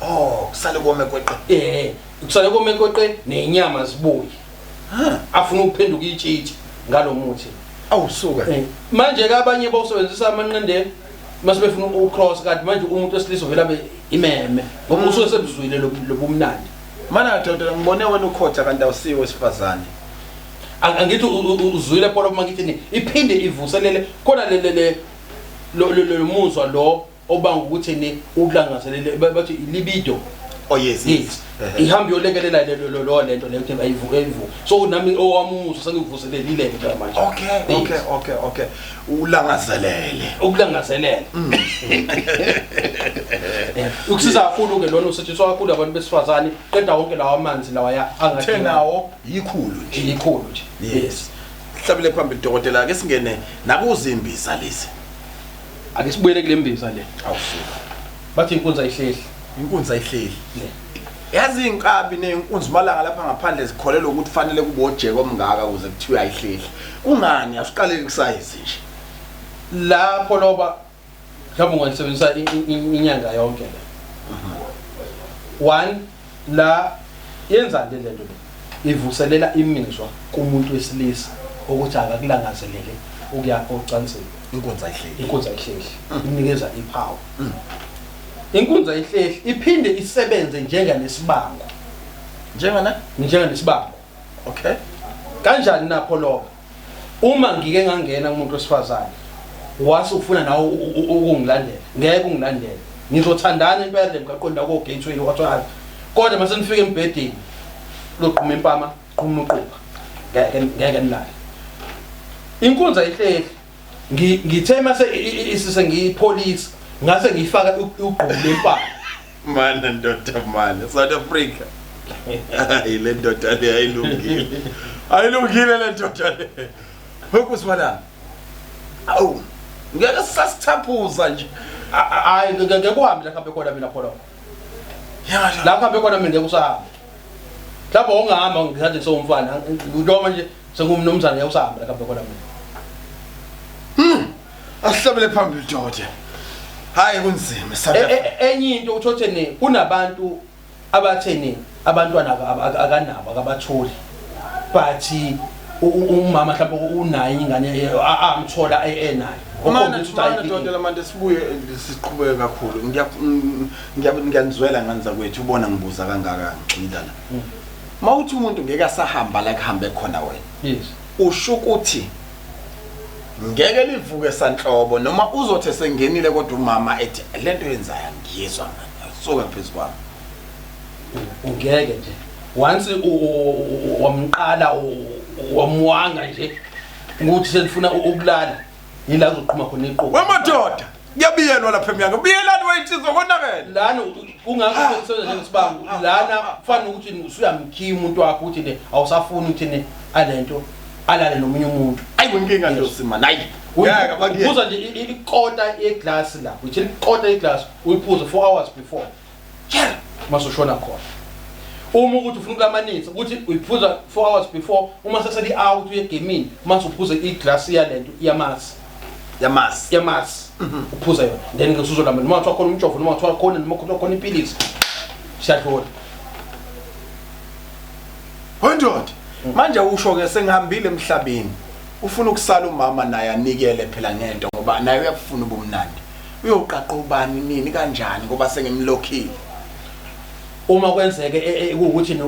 Oh, kusale kome kweqe. Kusale kome kweqe, nenyama zibuye. Afuna ukuphenduka itshitshi ngalomuthi. Awusuka. Manje ke abanye bawusebenzisa amanqinde mase befuna ucross, kanti manje umuntu wesilisa uvela abe imeme ngoba usuke sebuzwile lobumnandi. Mana dokotela, ngibone wena ukhotha kanti awusiwo wesifazane. Angithi uzwile phela uma ngithi ni iphinde ivuselele khona le le le lo lo lo muzwa lo obanga ukuthi ni ukulangazelele, bathi libido. Oh yes. Yes, ihamba yolekelela le lo lo lento leyo ukuthi ayivuke ayivuke, so nami owami umuzwa sengivuselelile ke manje. Okay, ulangazelele. Ukulangazelela. Ukusiza kakhulu ke lona, usetshenziswa kakhulu abantu besifazane, qeda wonke lawa amanzi lawa ya Uthe nawo yikhulu nje. Ikhulu nje. Yes. Hlabele phambili dokotela, ake singene nakuzimbiza lezi. Ake sibuyele kule mbiza le. Awusuka. Bathi inkunzi ayihlehli. Inkunzi ayihlehli. Le. Yazi inkabi nenkunzi malanga lapha ngaphandle zikholelwa ukuthi fanele kube ojeke omngaka ukuze kuthiwe ayihlehli. Kungani asiqalele kusayizi nje? Lapho loba mhlawumbe ungalisebenzisa inyanga yonke le. One, la yenzani le lento le? Ivuselela imizwa kumuntu wesilisa ukuthi akakulangazelele ukuya ocansini. Inkunzi ayihlehli. Inkunzi ayihlehli, inikeza ipower. Inkunzi ayihlehli iphinde isebenze njenganesibango. Njengana? Njenganesibango. Kanjani napho lokho? Uma ngike ngangena kumuntu wesifazane wase ufuna nawe ukungilandela, ngeke ungilandele. Ngizothandana impela emgaqweni la ko-gateway whatsoever, kodwa mase nifika embhedeni loqhuma impama, qhuma uqupha, ngeke ngeke nilale. Inkunzi ayihlehli. Ngithe mase isise ngiyipholisa, ngase ngiyifaka ugqubu lempama. Mana ndoda, mana South Africa. Hayi, le ndoda le ayilungile. Ayilungile le ndoda le. Wekusibala. Awu. Ngeke sasithaphuza nje. Hayi, ngeke kuhambe la kuhambe khona mina khona. Ya. La kuhambe khona mina ngeke usahambe. Mhlawumbe ongahamba ngithathe sewumfana, njengoba manje sengumnumzane, ngeke usahamba la kuhambe khona mina. Asihlabele phambili dokotela. Hayi, kunzima South Africa. Enye into uthothe ni kunabantu abatheni abantwana akanabo, akabatholi, but umama mhlawumbe unayo ingane, amthola enayo. Mana, Okhombisa ukuthi mana ayikho. dokotela, manje sibuye siqhubeke kakhulu. Ngiyanizwela ngane zakwethu, ubona ngibuza kangaka ngixila la. Mawuthi umuntu ngeke asahamba la kuhambe khona wena. Yes. Usho ukuthi ngeke livuke sanhlobo, noma uzothi sengenile kodwa umama ethi lento yenzayo ngiyizwa manje, suka phezu kwami? Ungeke nje, once wamqala wamwanga nje ukuthi senifuna ukulala, yila kuzoqhuma khona iqhubu. Wemadoda, kuyabiyelwa lapha emnyango, biyelani weyitsizwa, konakele. Lana kungakho kusebenza njengesibango lana, kufana nokuthi usuyamkhiya umuntu wakho ukuthi ne awusafuni ukuthi ne alento alale nomunye umuntu. Ayi, inkinga nje usimana, hayi, ngeke bakuye. Uphuza nje ikota yeglasi la, uthi ikota yeglasi uyiphuze 4 hours before mase ushona khona. Uma ukuthi ufuna ukulamanisa, ukuthi uyiphuza 4 hours before, uma seseli out uye egemini, mase uphuze iglasi yalento yamasi. Yamasi. Yamasi uphuza yona, then ke usuzolamba, noma kuthiwa khona umjovo, noma kuthiwa khona, noma kuthiwa khona ipilisi, siyadlula. Wendoda, manje usho ke sengihambile emhlabeni, ufuna ukusala umama naye anikele phela ngento, ngoba naye uyakufuna ubumnandi, uyoqaqa ubani, nini, kanjani, ngoba sengimlokhile? Uma kwenzeke kuwukuthi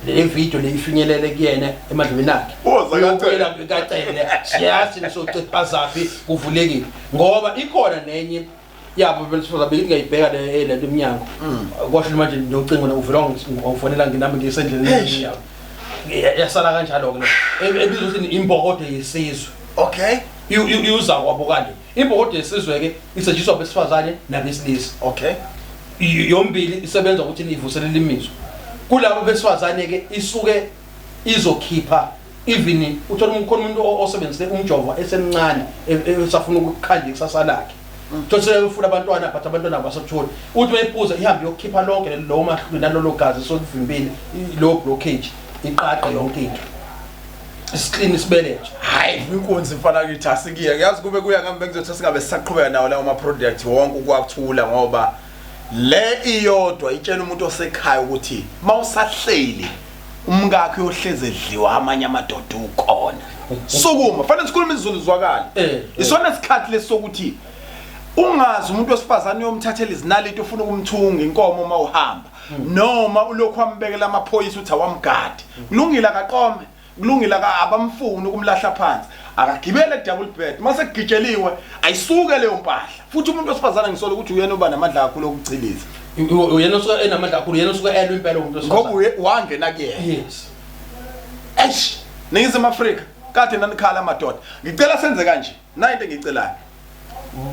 le video le ifinyelele kuyena emadlebeni akhe, Woza kaCele. uyobuyela kaCele, siyazi nisociphazapi kuvulekile, ngoba ikhona nenye yabo besifazane bekithi ngiyayibheka le lento emnyango, kwasho manje nocingo uvela wangifonela nginami ngisendleleni yabo. Yasala kanjalo-ke le ebizwa ukuthi imbokodo yesizwe. Iuza kwabo kanje imbokodo yesizwe-ke isetshenziswa abesifazane nabesilisa. Yombili isebenza ukuthi ivuselele imizwa kulabo besifazane-ke, isuke izokhipha even uthola khona umuntu osebenzise umjovo esemncane, esafuna ukukhanda ikusasa lakhe, thola sebefuna abantwana, but abantwana abasatholi. Uthi mayiphuza ihambe yokukhipha lonke lowo mahlulo nalolo gazi sokuvimbile lowo blockage, iqaqe yonke into, isiklini isibeletho. Hayi, inkunzi mfana kithi, asikiye yazi kube kuya ngami bengizothi singabe sisaqhubeka nawo lawo ma-product wonke ukwathula, ngoba le iyodwa itshela umuntu osekhaya ukuthi mawusahleli umkakho uyohleze edliwa amanye amadoda ukhona. Sukuma, fanele sikhulume isiZulu zwakala. Isona sikhathi lesokuthi ungazi umuntu wesifazane uyomthathela izinaliti, ufuna ukumthunga inkomo uma uhamba, noma ulokhu wambekela amaphoyisa uthi awamgadi. Kulungile akaqome, kulungile abamfuni ukumlahla phansi, akagibele double bed mase kugitsheliwe, ayisuke leyo mpahla. Futhi umuntu wesifazane ngisola ukuthi uyena oba namandla kakhulu okuchiliza. Uyena osuke enamandla kakhulu, uyena osuke elwa impela umuntu ngoba wesifazane. Wangena kuyena. Eish, Ningizimu Afrika, kade nanikhala amadoda. Ngicela senze kanje, nayi into engiyicelayo: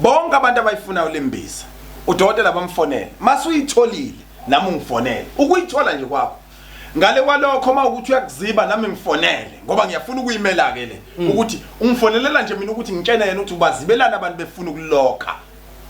bonke abantu abayifunayo lembiza, udokotela bamfonele. Mase uyitholile, nami ungifonele ukuyithola nje kwakho. Ngale kwalokho, uma ukuthi uyakuziba, nami ngifonele, ngoba ngiyafuna ukuyimela ke le, ukuthi ungifonelela nje mina ukuthi ngitshene yena ukuthi ubazibelana abantu befuna ukulokha.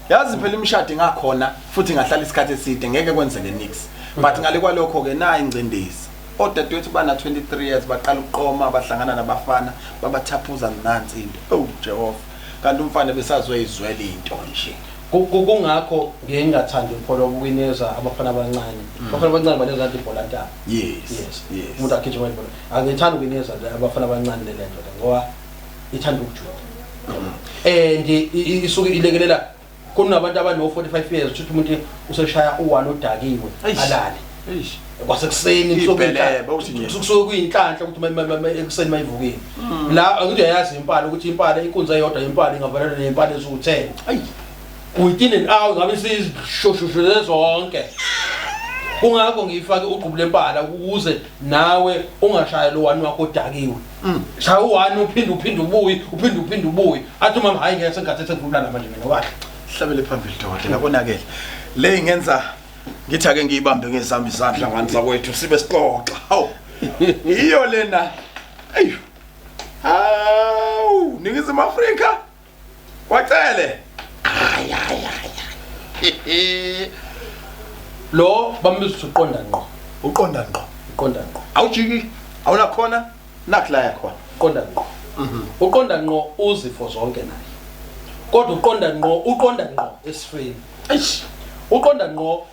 Yazi phela imishado ingakhona futhi ingahlala isikhathi eside, ngeke kwenzeke nix. But ngale kwalokho ke, nayi ingcindezi. Odadewethu bana 23 years baqala ukuqoma, bahlangana nabafana, babathaphuza nansi into. Oh Jehova, kanti umfana besazoyizwela into nje. Kungakho ngingathandi upholo ukuwineza abafana abancane. Abafana abancane baneza nto ibhola ntaba. Yes. Umuntu agijima ibhola. Angithandi ukuwineza abafana abancane le lento le, ngoba ithanda ukujula and isuke ilekelela kunabantu abano 45 years, uthi umuntu useshaya u1 odakiwe, alale kwasekuseni. Ibhelebe, uthi nje. Kusuke kuyinhlanhla ukuthi ekuseni mayivukile la. Angithi uyayazi impala ukuthi impala, inkunzi eyodwa impala ingavalelwa nempala eziwu-10 within an hour, ngabe sizishoshoshele zonke. Kungakho ngiyifake ugqubu lempala ukuze nawe ungashayi lo one wakho odakiwe. Shaya u-one, uphinde uphinde ubuye, uphinde uphinde ubuye, athi umama, "Hhayi, ngeke sengathi sengivulana manje mina kahle." Hlabele phambili, dokotela. Konakele le ingenza ngithi ake ngiyibambe ngezami izandla, ngani zakwethu, sibe sixoxa. Hawu, iyo lena. Eyi, hawu, Ningizimu Afrika, kwacele. Hayi, hayi, hayi. Lo bambiza ukuthi uqonda ngqo. Uqonda ngqo. Uqonda ngqo. Awujiki, awunakhona nakho la yakhona. Uqonda ngqo, uqonda ngqo uzifo zonke naye, kodwa uqonda ngqo, uqonda ngqo esifeni. Eish. Uqonda ngqo,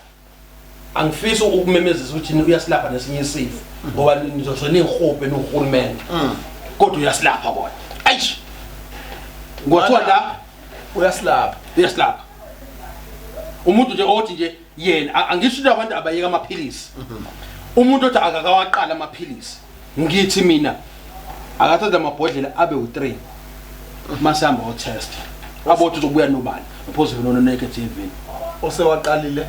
angifisi ukumemezisa ukuthi uyasilapha nesinye isifo, ngoba nizosho nihubhe nohulumende, kodwa uyasilapha kona. Eish. Ngothiwa la uyasilapha. Uyasilapha. Umuntu nje othi nje yena angisho ukuthi abantu abayeka amaphilisi. Umuntu othi akakawaqala amaphilisi, ngithi mina akathathe amabhodlela abe u3, masihamba o-test abothi uzobuya nobani, positive no negative. Osewaqalile?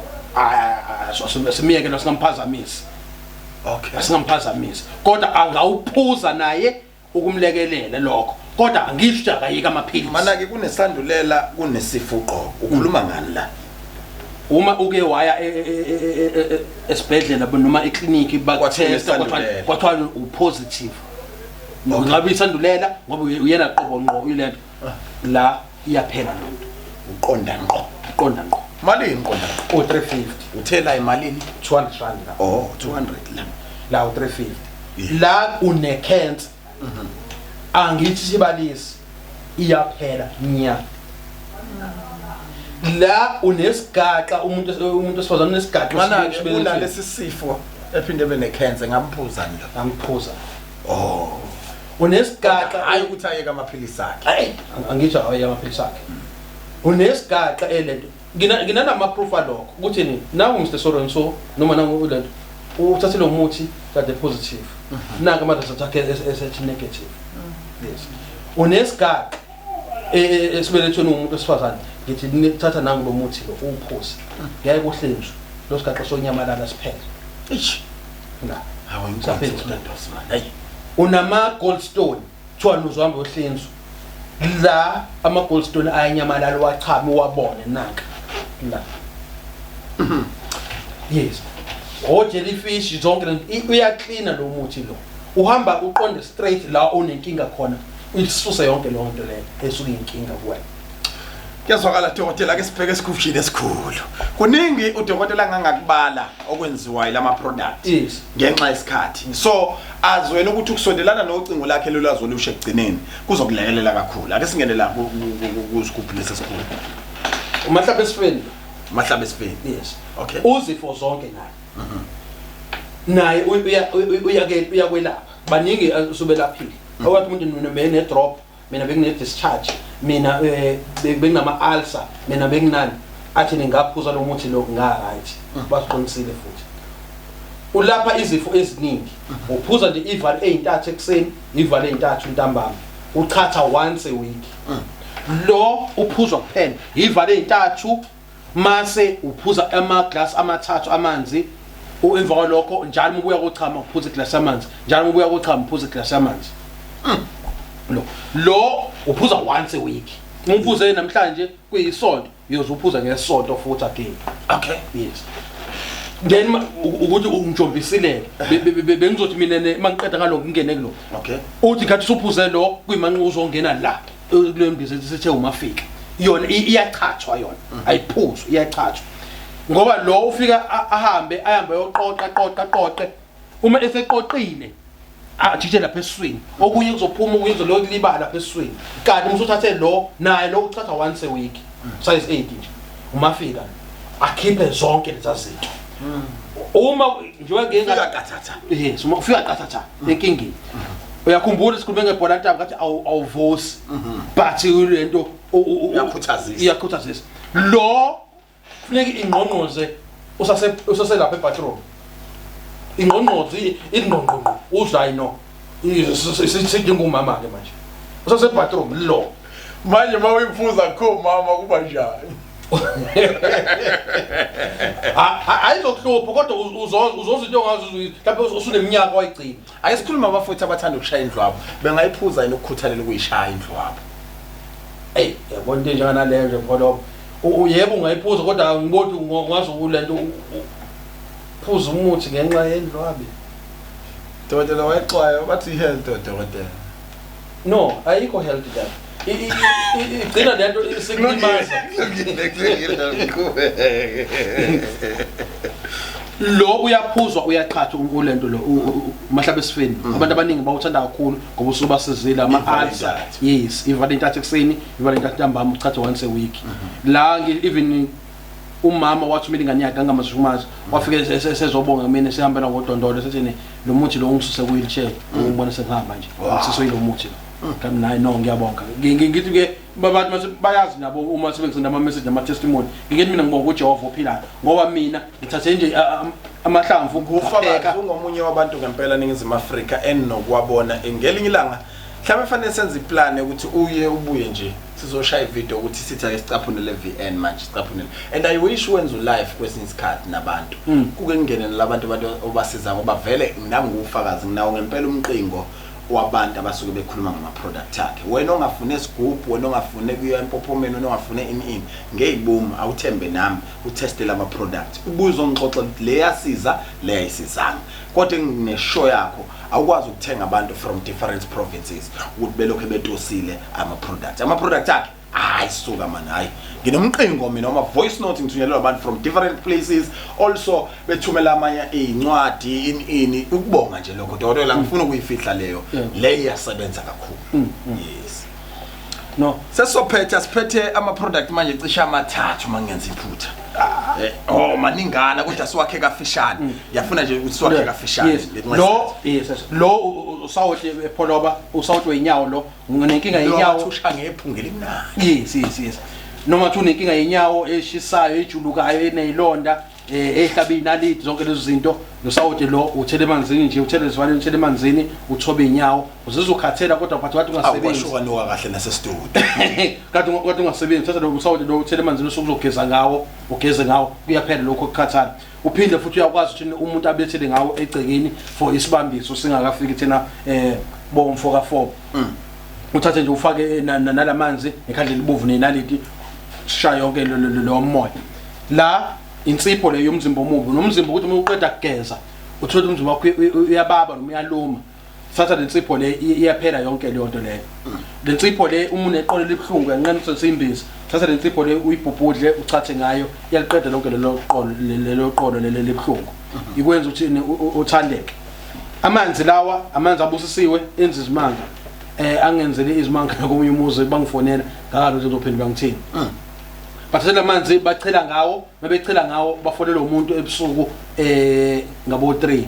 Simiyeke lo, singamphazamisi. Singamphazamisi, kodwa angawuphuza naye ukumlekelela lokho, kodwa angisho ukuthi akayeka amaphilisi. Mana-ke kunesandulela, kunesifo uqobo, ukhuluma ngani la? Uma uke waya esibhedlela noma ekliniki, kwathiwa bakutesta, unesandulela. Kwathiwa upositive, ngabe isandulela, ngoba uyena qobo ngqo uyilento la, iyaphela lonto. Uqonda ngqo. Uqonda ngqo. Malini uqonda ngqo? U-350. Uthela imalini? 200 rand la. Oh, 200 la. La u-350. La une-cancer, angithi sibalisi, iyaphela nya. La unesigaxa, umuntu wesifazane unesigaxa. Mana-ke esibelethweni. Unalesi sifo ephinde ebe ne-cancer, ngamphuzani lo? Amphuza. Oh. Unesigaxa. Hayi ukuthi ayeke amaphilisi akhe. Hayi, angisho awayeke amaphilisi akhe. Unesigaxa elento. Ngina nama proof alokho ukuthi ni nangu Mr Sorenso noma nangu lento uthathe lo muthi kade positive, nanka ama results akhe esethi negative. Yes, unesigaqa esibelethweni umuntu wesifazane, ngithi thatha nangu lo muthi lo uwuphuze, ngeke uhlinzwe lo sigaqa, sonyamalala siphele. Eish. La Hawu, inkonzo. Saphela. Ndosi man, hayi. Unama gallstone, kuthiwa uzohamba uyohlinzwa la, ama gallstone ayanyamalala, wachama uwabone nanka la. Yes, o jellyfish, zonke lento uyaklina lo muthi lo, uhamba uqonde straight la unenkinga khona, uyisuse yonke leyo nto leyo esuke inkinga kuwena. Kuyazwakala, dokotela. Ke sibheke esigubhini esikhulu. Kuningi udokotela angangakubala okwenziwayo lama product ngenxa yesikhathi, so azwena ukuthi ukusondelana nocingo lakhe lolwazi olusha ekugcineni kuzokulekelela kakhulu. Ake singene la kusigubhu lesi esikhulu. Umahlaba esifeni. Mahlaba esifeni. Yes. Okay. Uzifo zonke naye uyake uyakwelapha. Baningi subelaphile okwathi umuntu, mina bene drop, mina bekune discharge, mina bekunama ulcer, mina bekunani, athi ningaphuza lo muthi lo, nga right, basiqinisile. Futhi ulapha izifo eziningi. Uphuza nje ivali ezintathu ekuseni, ivali ezintathu ntambama, uchatha once a week. Lo uphuzwa kuphela ivali ezintathu, mase uphuza ama-glass amathathu amanzi. Emva kwalokho, njalo uma ubuya kochama uphuza iglass amanzi, njalo uma ubuya kochama uphuza iglass amanzi. Lo uphuza once a week. Uma uphuze namhlanje kuyisonto, uyoze uphuza ngesonto futhi again. Yes, then ukuthi ungijombisile, bengizothi mina mangiqeda ngalokho ngingene kulo. Uthi khathi usuphuze lo, kuyimanqu uzongena la kule mbizo esithe umafika yona, iyachathwa yona, ayiphuzwa, iyachathwa, ngoba lo ufika ahambe ahambe ayoqoqa qoqa qoqe. Uma eseqoqile ajije lapha esiswini, okunye kuzophuma, okunye kuzolibala lapha esiswini. Kanti uma usuthathe lo, naye lo uchatha once a week, size 8 nje, umafika akhiphe zonke leza zinto. Uma njengoba ngike Fika qathatha. Yes, uma ufika qathatha enkingeni. Uyakhumbula sikhulume ngebhola ntamba, kathi awuvusi, but lento Iyakhuthazisa. Iyakhuthazisa. Lo kufuneka ingqongqoze usase usaselapha ebathroom, ingqongqoze ingqongqongqo, uzwa hayi no, sidinga umama ke manje usase bathroom lo. Manje uma uyiphuza kho mama kuba njani? Ayizokuhlupha, kodwa uzoza into ongazi mhlawumbe usuneminyaka wayigcina. Ake sikhulume abafowethu abathanda ukushaya indlu wabo, bengayiphuza yini ukukhuthalela ukuyishaya indlu wabo? Ey, yabona into enjenganaleyo nje mkholobo, yebo ungayiphuza, kodwa ngiboni ungaze ulento phuza umuthi ngenxa yendlwabe. Dokotela wayexwaya bathi health, dokotela. No, ayikho health la. Igcina lento isikulimaza. Kulungile, kulungile, qhubeke. Lo uyaphuzwa, uyaqhatha ulento lo mahlaba esifeni. Abantu abaningi bawuthanda kakhulu ngoba usuke basizile ama-ulcer. Intathu. Yes, ivale intathu ekuseni, ivale intathu ntambama, uchathe once a week. La even umama wathumela ingane yakhe angamashumazi, wafike sezobonga kumina, sehambela ngodondolo, sethi lo muthi lo ungisuse ku-wheelchair, ungibona sengihamba nje, ngisuswe yilo muthi lo. Kanti naye no, ngiyabonga. Ngithi ke babantu mase bayazi nabo uma sebengisenda ama-message nama-testimony, ngithi mina ngibonga uJehova ophilayo ngoba mina ngithathe nje amahlamvu Ufakazi. ngapheka. Ungomunye wabantu ngempela eNingizimu Afrika enokuwabona. Ngelinye ilanga mhlawumbe fanele senze iplan ukuthi uye ubuye nje sizoshaya ivideo ukuthi sithi ake sicaphunele VN manje, sicaphunele. And I wish wenze live kwesinye isikhathi nabantu, kuke kungene nalabantu, abantu obasiza, ngoba vele nami nguwufakazi, nginawo ngempela umqingo wabantu abasuke bekhuluma ngama-product akhe. Wena ongafune sigubhu, wena ongafune kuya empophomeni, wena ongafune ini ini, ngeyibomu awuthembe nami, uthestele ama-product, ubuye uzongixoxela ukuthi le yasiza, le ayisizanga. Kodwa ngineshow yakho, awukwazi ukuthenga abantu from different provinces ukuthi belokhu betosile ama-product akhe. Hayi suka man, hayi, nginomqingo mina ama voice note ngithunyelelwa abantu from different places, also bethumela amanye iy'ncwadi ini ini, ukubonga nje lokho. Dokotela, ngifuna ukuyifihla leyo. Le iyasebenza kakhulu, yes. No. Sesophetha, siphethe ama-product manje cishe amathathu uma ngenza iphutha. Oh, maningana, kodwa siwakhe kafishane. Ngiyafuna nje ukuthi siwakhe kafishane. Yes, lo, yes, lo usawoti epholoba, usawoti wenyawo lo, nginenkinga yenyawo. Usha ngephunga elimnandi. Yes. Noma uthi unenkinga yenyawo eshisayo, ejulukayo, enezilonda, ehlaba inaliti, zonke lezo zinto, nosawoti lo uthele emanzini nje, uthele esivaleni, uthele emanzini, uthobe inyawo, uzizwa ukhathela kodwa but kade ungasebenzi. Awashukanuka kahle nasestudio. Kade ungasebenzi, thatha lo sawoti lo uthele emanzini, usuke uzogeza ngawo, ugeze ngawo, kuyaphela lokho kukhathala. Uphinde futhi uyakwazi ukuthi umuntu abethele ngawo egcekeni for isibambiso singakafiki thina bomfo ka 4. Uthathe nje ufake nalamanzi ngekhandlela libovu nenaliti, shaya yonke lo moya. La insipho leyo yomzimba omubi, nomzimba ukuthi uma uqeda kugeza uthole umzimba wakho uyababa noma uyaluma. Thatha lensipho le, iyaphela yonke leyo nto leyo. Lensipho le, uma uneqolo elibuhlungu uyanqena usebenzisa imbiza, thatha lensipho le uyibhubhudle uchathe ngayo, iyaliqeda lonke lelo qolo, lelo qolo lelo elibuhlungu. Ikwenza ukuthi uthandeke. Amanzi lawa, amanzi abusisiwe, enza izimanga. Angenzele izimanga komunye umuzi, bangifonela ngakalo ukuthi ngizophendula ngithini. Bathatha amanzi bachela ngawo, mabechela ngawo bafonela umuntu ebusuku ngabo 3.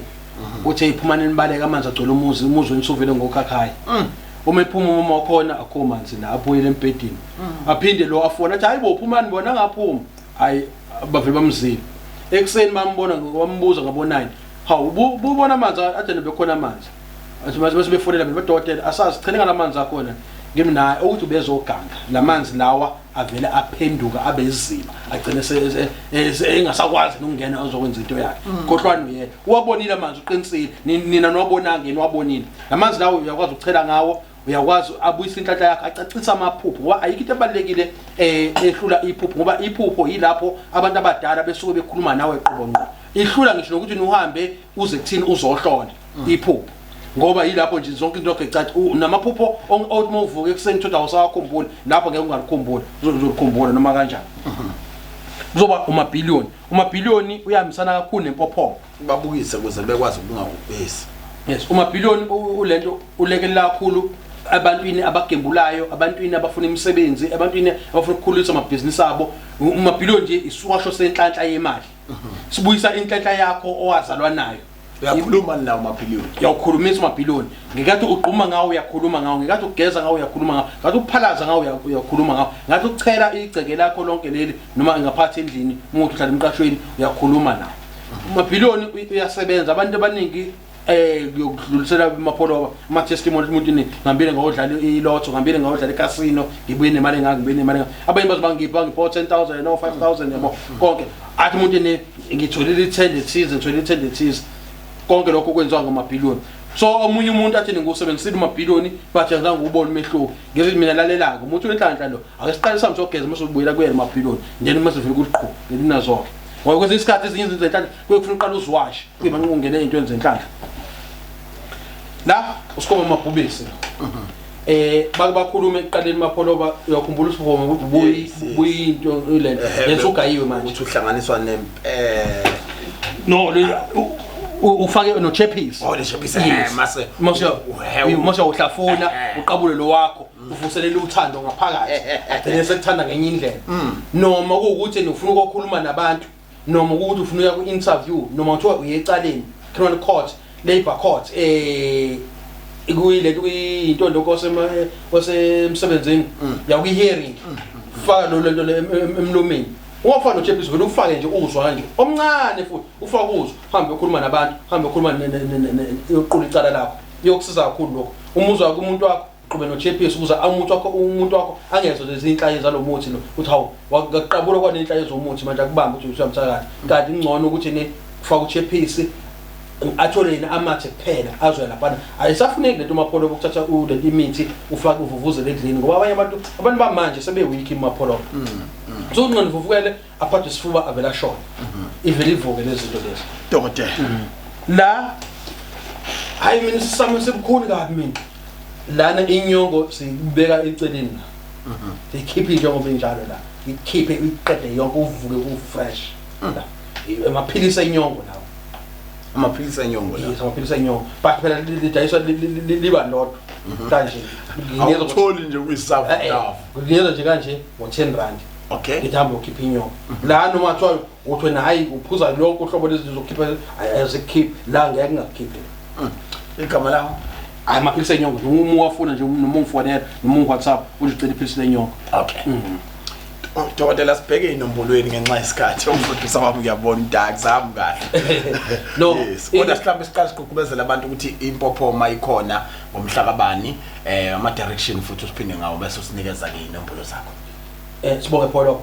Uthi iphuma nibaleka, amanzi agcwele umuzi, umuzi wenisuvele ngokhakhayi. Uma ephuma uma wakhona akho manzi la, abuyele embhedeni. Aphinde lo afona athi hayibo phumani bona ngaphuma. Hayi bavele bamzile. Ekuseni bambona, bambuza ngabo 9. Hawu ubona amanzi ade bekhona amanzi. Athi mase bese befonela mina badokotela, asazi chele ngalamanzi akhona. Ngimi naye ukuthi ubezoganga. Lamanzi lawa avele aphenduka abe iziba, agcine engasakwazi nokungena azokwenza into yakhe. Khohlwani uyena. Uwabonile amanzi, uqinisile. Nina niwabonanga, yena uwabonile. Lamanzi lawo uyakwazi ukuchela ngawo, uyakwazi abuyisa inhlanhla yakho, acacisa amaphupho, ngoba ayikho into ebalulekile ehlula iphupho, ngoba iphupho yilapho abantu abadala besuke bekhuluma nawe qobo ngqo. Ihlula ngisho nokuthi uhambe uze kuthini uzohlola iphupho, ngoba yilapho nje zonke into ecaca. Namaphupho othi uma uvuka ekuseni thoda awusawakhumbuli, lapho ngeke ungalikhumbuli, uzolikhumbula noma kanjani. Kuzoba umabhiliyoni. Umabhiliyoni uyahambisana kakhulu nempophoma. Babukise ukuze bekwazi ukungakubhesi. Yes, umabhiliyoni ulento ulekelela kakhulu ebantwini abagembulayo, abantwini abafuna imisebenzi, ebantwini abafuna ukukhulisa amabhizinisi abo. Umabhiliyoni nje isiwasho senhlanhla yemali. Sibuyisa inhlanhla yakho owazalwa nayo. Uyakhuluma nawo umabhiliyoni. Uyawukhulumisa umabhiliyoni. Ngikathi ugquma ngawo uyakhuluma ngawo, ngikathi ugeza ngawo uyakhuluma ngawo, ngathi uphalaza ngawo uyakhuluma ngawo, ngathi uchela igceke lakho lonke leli noma ngaphathi endlini, umuntu uhlala emqashweni uyakhuluma nawo. Umabhiliyoni uyasebenza. Abantu abaningi ngiyokudlulisela kumapholoba ama testimony, umuntu ni ngihambile ngayodlala ilotho, ngihambile ngayodlala icasino, ngibuye nemali engaka, ngibuye nemali engaka. Abanye bazoba ngipha 10,000 no 5,000, yabo konke. Athi umuntu ni ngitholile ithende ethize, ngitholile ithende ethize. Konke lokho kwenziwa ngamabhiliyoni. So omunye umuntu athi ngiwusebenzisile amabhiliyoni, bathi angizange ubone umehluko. Ngithi mina lalela-ke, umuntu wenhlanhla lo, ake siqale sihambe siyogeza mase ubuyela kuyena amabhiliyoni, then mase vele kuthi qhu ngelinazonke. Ngoba kwesinye isikhathi ezinye izinto zenhlanhla kuye kufuna uqale uziwashe, kuye manqe ungene ey'ntweni zenhlanhla. La usikhoma amabhubesi. Bake bakhulume ekuqaleni mapholoba, uyakhumbula usikhoma buyinto lento lesugayiwe manje. Uthi uhlanganiswa nempela. No, ufake no chappies. Oh, le chappies, mase mase uhlafuna, uqabule lo wakho, uvuselele uthando ngaphakathi. Agcine sekuthanda ngenye indlela. Noma kuwukuthi ufuna ukukhuluma nabantu, noma ukuthi ufuna ukuya ku-interview, noma kuthiwa uye ecaleni, criminal court, labor court, kuyile kuyinto lokho osemsebenzini, ya kwi-hearing, faka lo lento le emlomeni. Ungafani nochappies, vele ufake nje uzwa kanje omncane, futhi ufake uzwa, uhambe ukhuluma nabantu, uhambe ukhuluma uyoqula icala lakho, iyokusiza kakhulu lokho. Uma uzwa kumuntu wakho, uqhube nochappies ukuze umuntu wakho angezwa lezi inhlaye zalomuthi lo, uthi hawu wakuqabula kwanenhlaye zomuthi manje akubambe ukuthi uyamthakatha. Kanti kungcono ukuthi ni ufake uchephisi athole yena amathe kuphela azwe laphana. Ayisafuneki lento mapholo ukuthatha lento imithi ufake uvuvuzele endlini, ngoba abanye abantu bamanje sebe weak mapholo. So unqena uvuvukele aphathwe isifuba avela ashone. Ivele ivuke lezi zinto lezi. Dokotela. La hayi mina sisamo sibukhulu kabi mina. Lana inyongo sibeka eceleni la. Sikhiphe njengoba injalo la. Ikhiphe iqede yonke uvuke ku fresh. La. Amaphilisi enyongo lawo. Amaphilisi enyongo la. Yes, amaphilisi enyongo. But phela lidayiswa liba lodwa. Kanje. Awutholi nje kuyisafu tafu. Ngiyeza nje kanje ngo 10 rand. Ngithi hamba ukhipha inyongo. La noma kuthiwa uthi wena hayi uphuza lonke uhlobo lezi zokukhipha azikhiphi la, ngeke ngakukhiphi. Igama lawo? Hayi, amaphilisi enyongo nje uma uwafuna nje, noma ungifonela noma ungi-WhatsApp, ulicela iphilisi lenyongo. Oh, dokotela, sibheke inombolweni ngenxa yesikhathi. Umfundisi wami, ngiyabona udark zami kahle. No. Yes, kodwa mhlawumbe siqale sigqugqubezela abantu ukuthi impophoma ikhona ngomhla kabani, ama direction futhi usiphinde ngawo, bese usinikeza ke inombolo zakho. Sibonge, Pholo.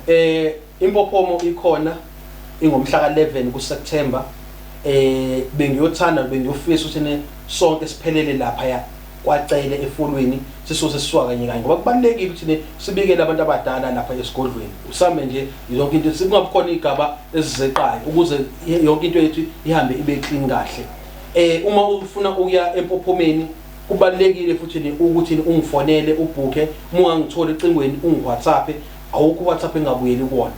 Impophomo ikhona, ingomhla ka11 kuSeptember. Bengiyothanda, bengiyofisa ukuthi ne sonke siphelele lapha ya kwacele efolweni, sisose sisuka kanye kanye, ngoba kubalulekile ukuthi ne sibikele abantu abadala lapha esigodlweni, usambe nje yonke into, singabi khona igaba ezizeqayo, ukuze yonke into yethu ihambe ibe clean kahle. Uma ufuna ukuya empophomeni, kubalulekile futhi ni ukuthi ni ungifonele, ubhuke. Uma ungangithola ecingweni, ungi-WhatsApp. Awukho WhatsApp engabuyeli kuwona.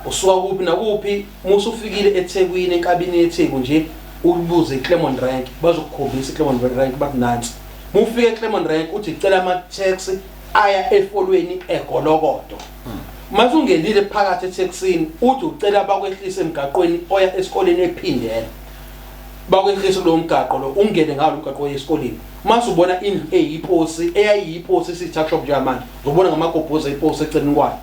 Usuka kuphi nakuphi, musufikile eThekwini, enkabini yeTheku nje, ubuze iClermont Rank, bazokukhombisa iClermont Rank, bathi nansi. Mufike eClermont Rank, uthi cela ama-taxi aya efolweni eGolokodo. Mase ungenile phakathi etaxini, uthi ucela bakwehlise emgaqweni oya esikoleni ephindela. Bakwehlise kulowo mgaqo lo, ungene ngawo lo mgaqo oya esikoleni. Mase ubona indlu eyiposi, eyayiyiposi, isiyi-tuck shop njengamanje, uzobona ngamagobhozi eyiposi eceleni kwayo.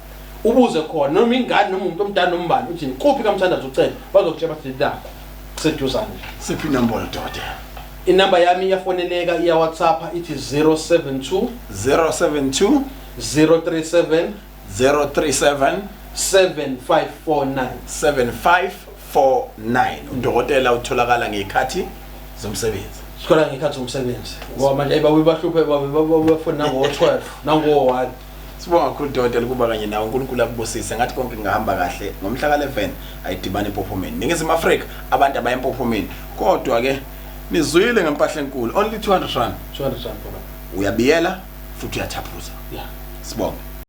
Ubuze khona, noma ingane, noma umuntu omdala, noma ubani, uthi kuphi kamthandazo ucele, bazokutshela, bathi nakho, kuseduzane nje. Siphi inombolo, dokotela? Inamba yami iyafoneleka, iya WhatsApp, ithi 072 072 037 037 7549. 7549. Udokotela utholakala ngezikhathi zomsebenzi? Sikhola ngekhathi zomsebenzi, ngoba manje babe bahluphe, babe bafona nango-12, nango-1. Sibonga kakhulu, dokotela, ukuba kanye nawe. UNkulunkulu akubusise. Ngathi konke kungahamba kahle ngomhla ka-11. Ayidibane empophomeni, Ningizimu Afrika, abantu abaya empophomeni. Kodwa-ke nizwile ngempahla enkulu, only R200. R200 for Uyabiyela futhi uyathaphuza. Yeah. Sibonge.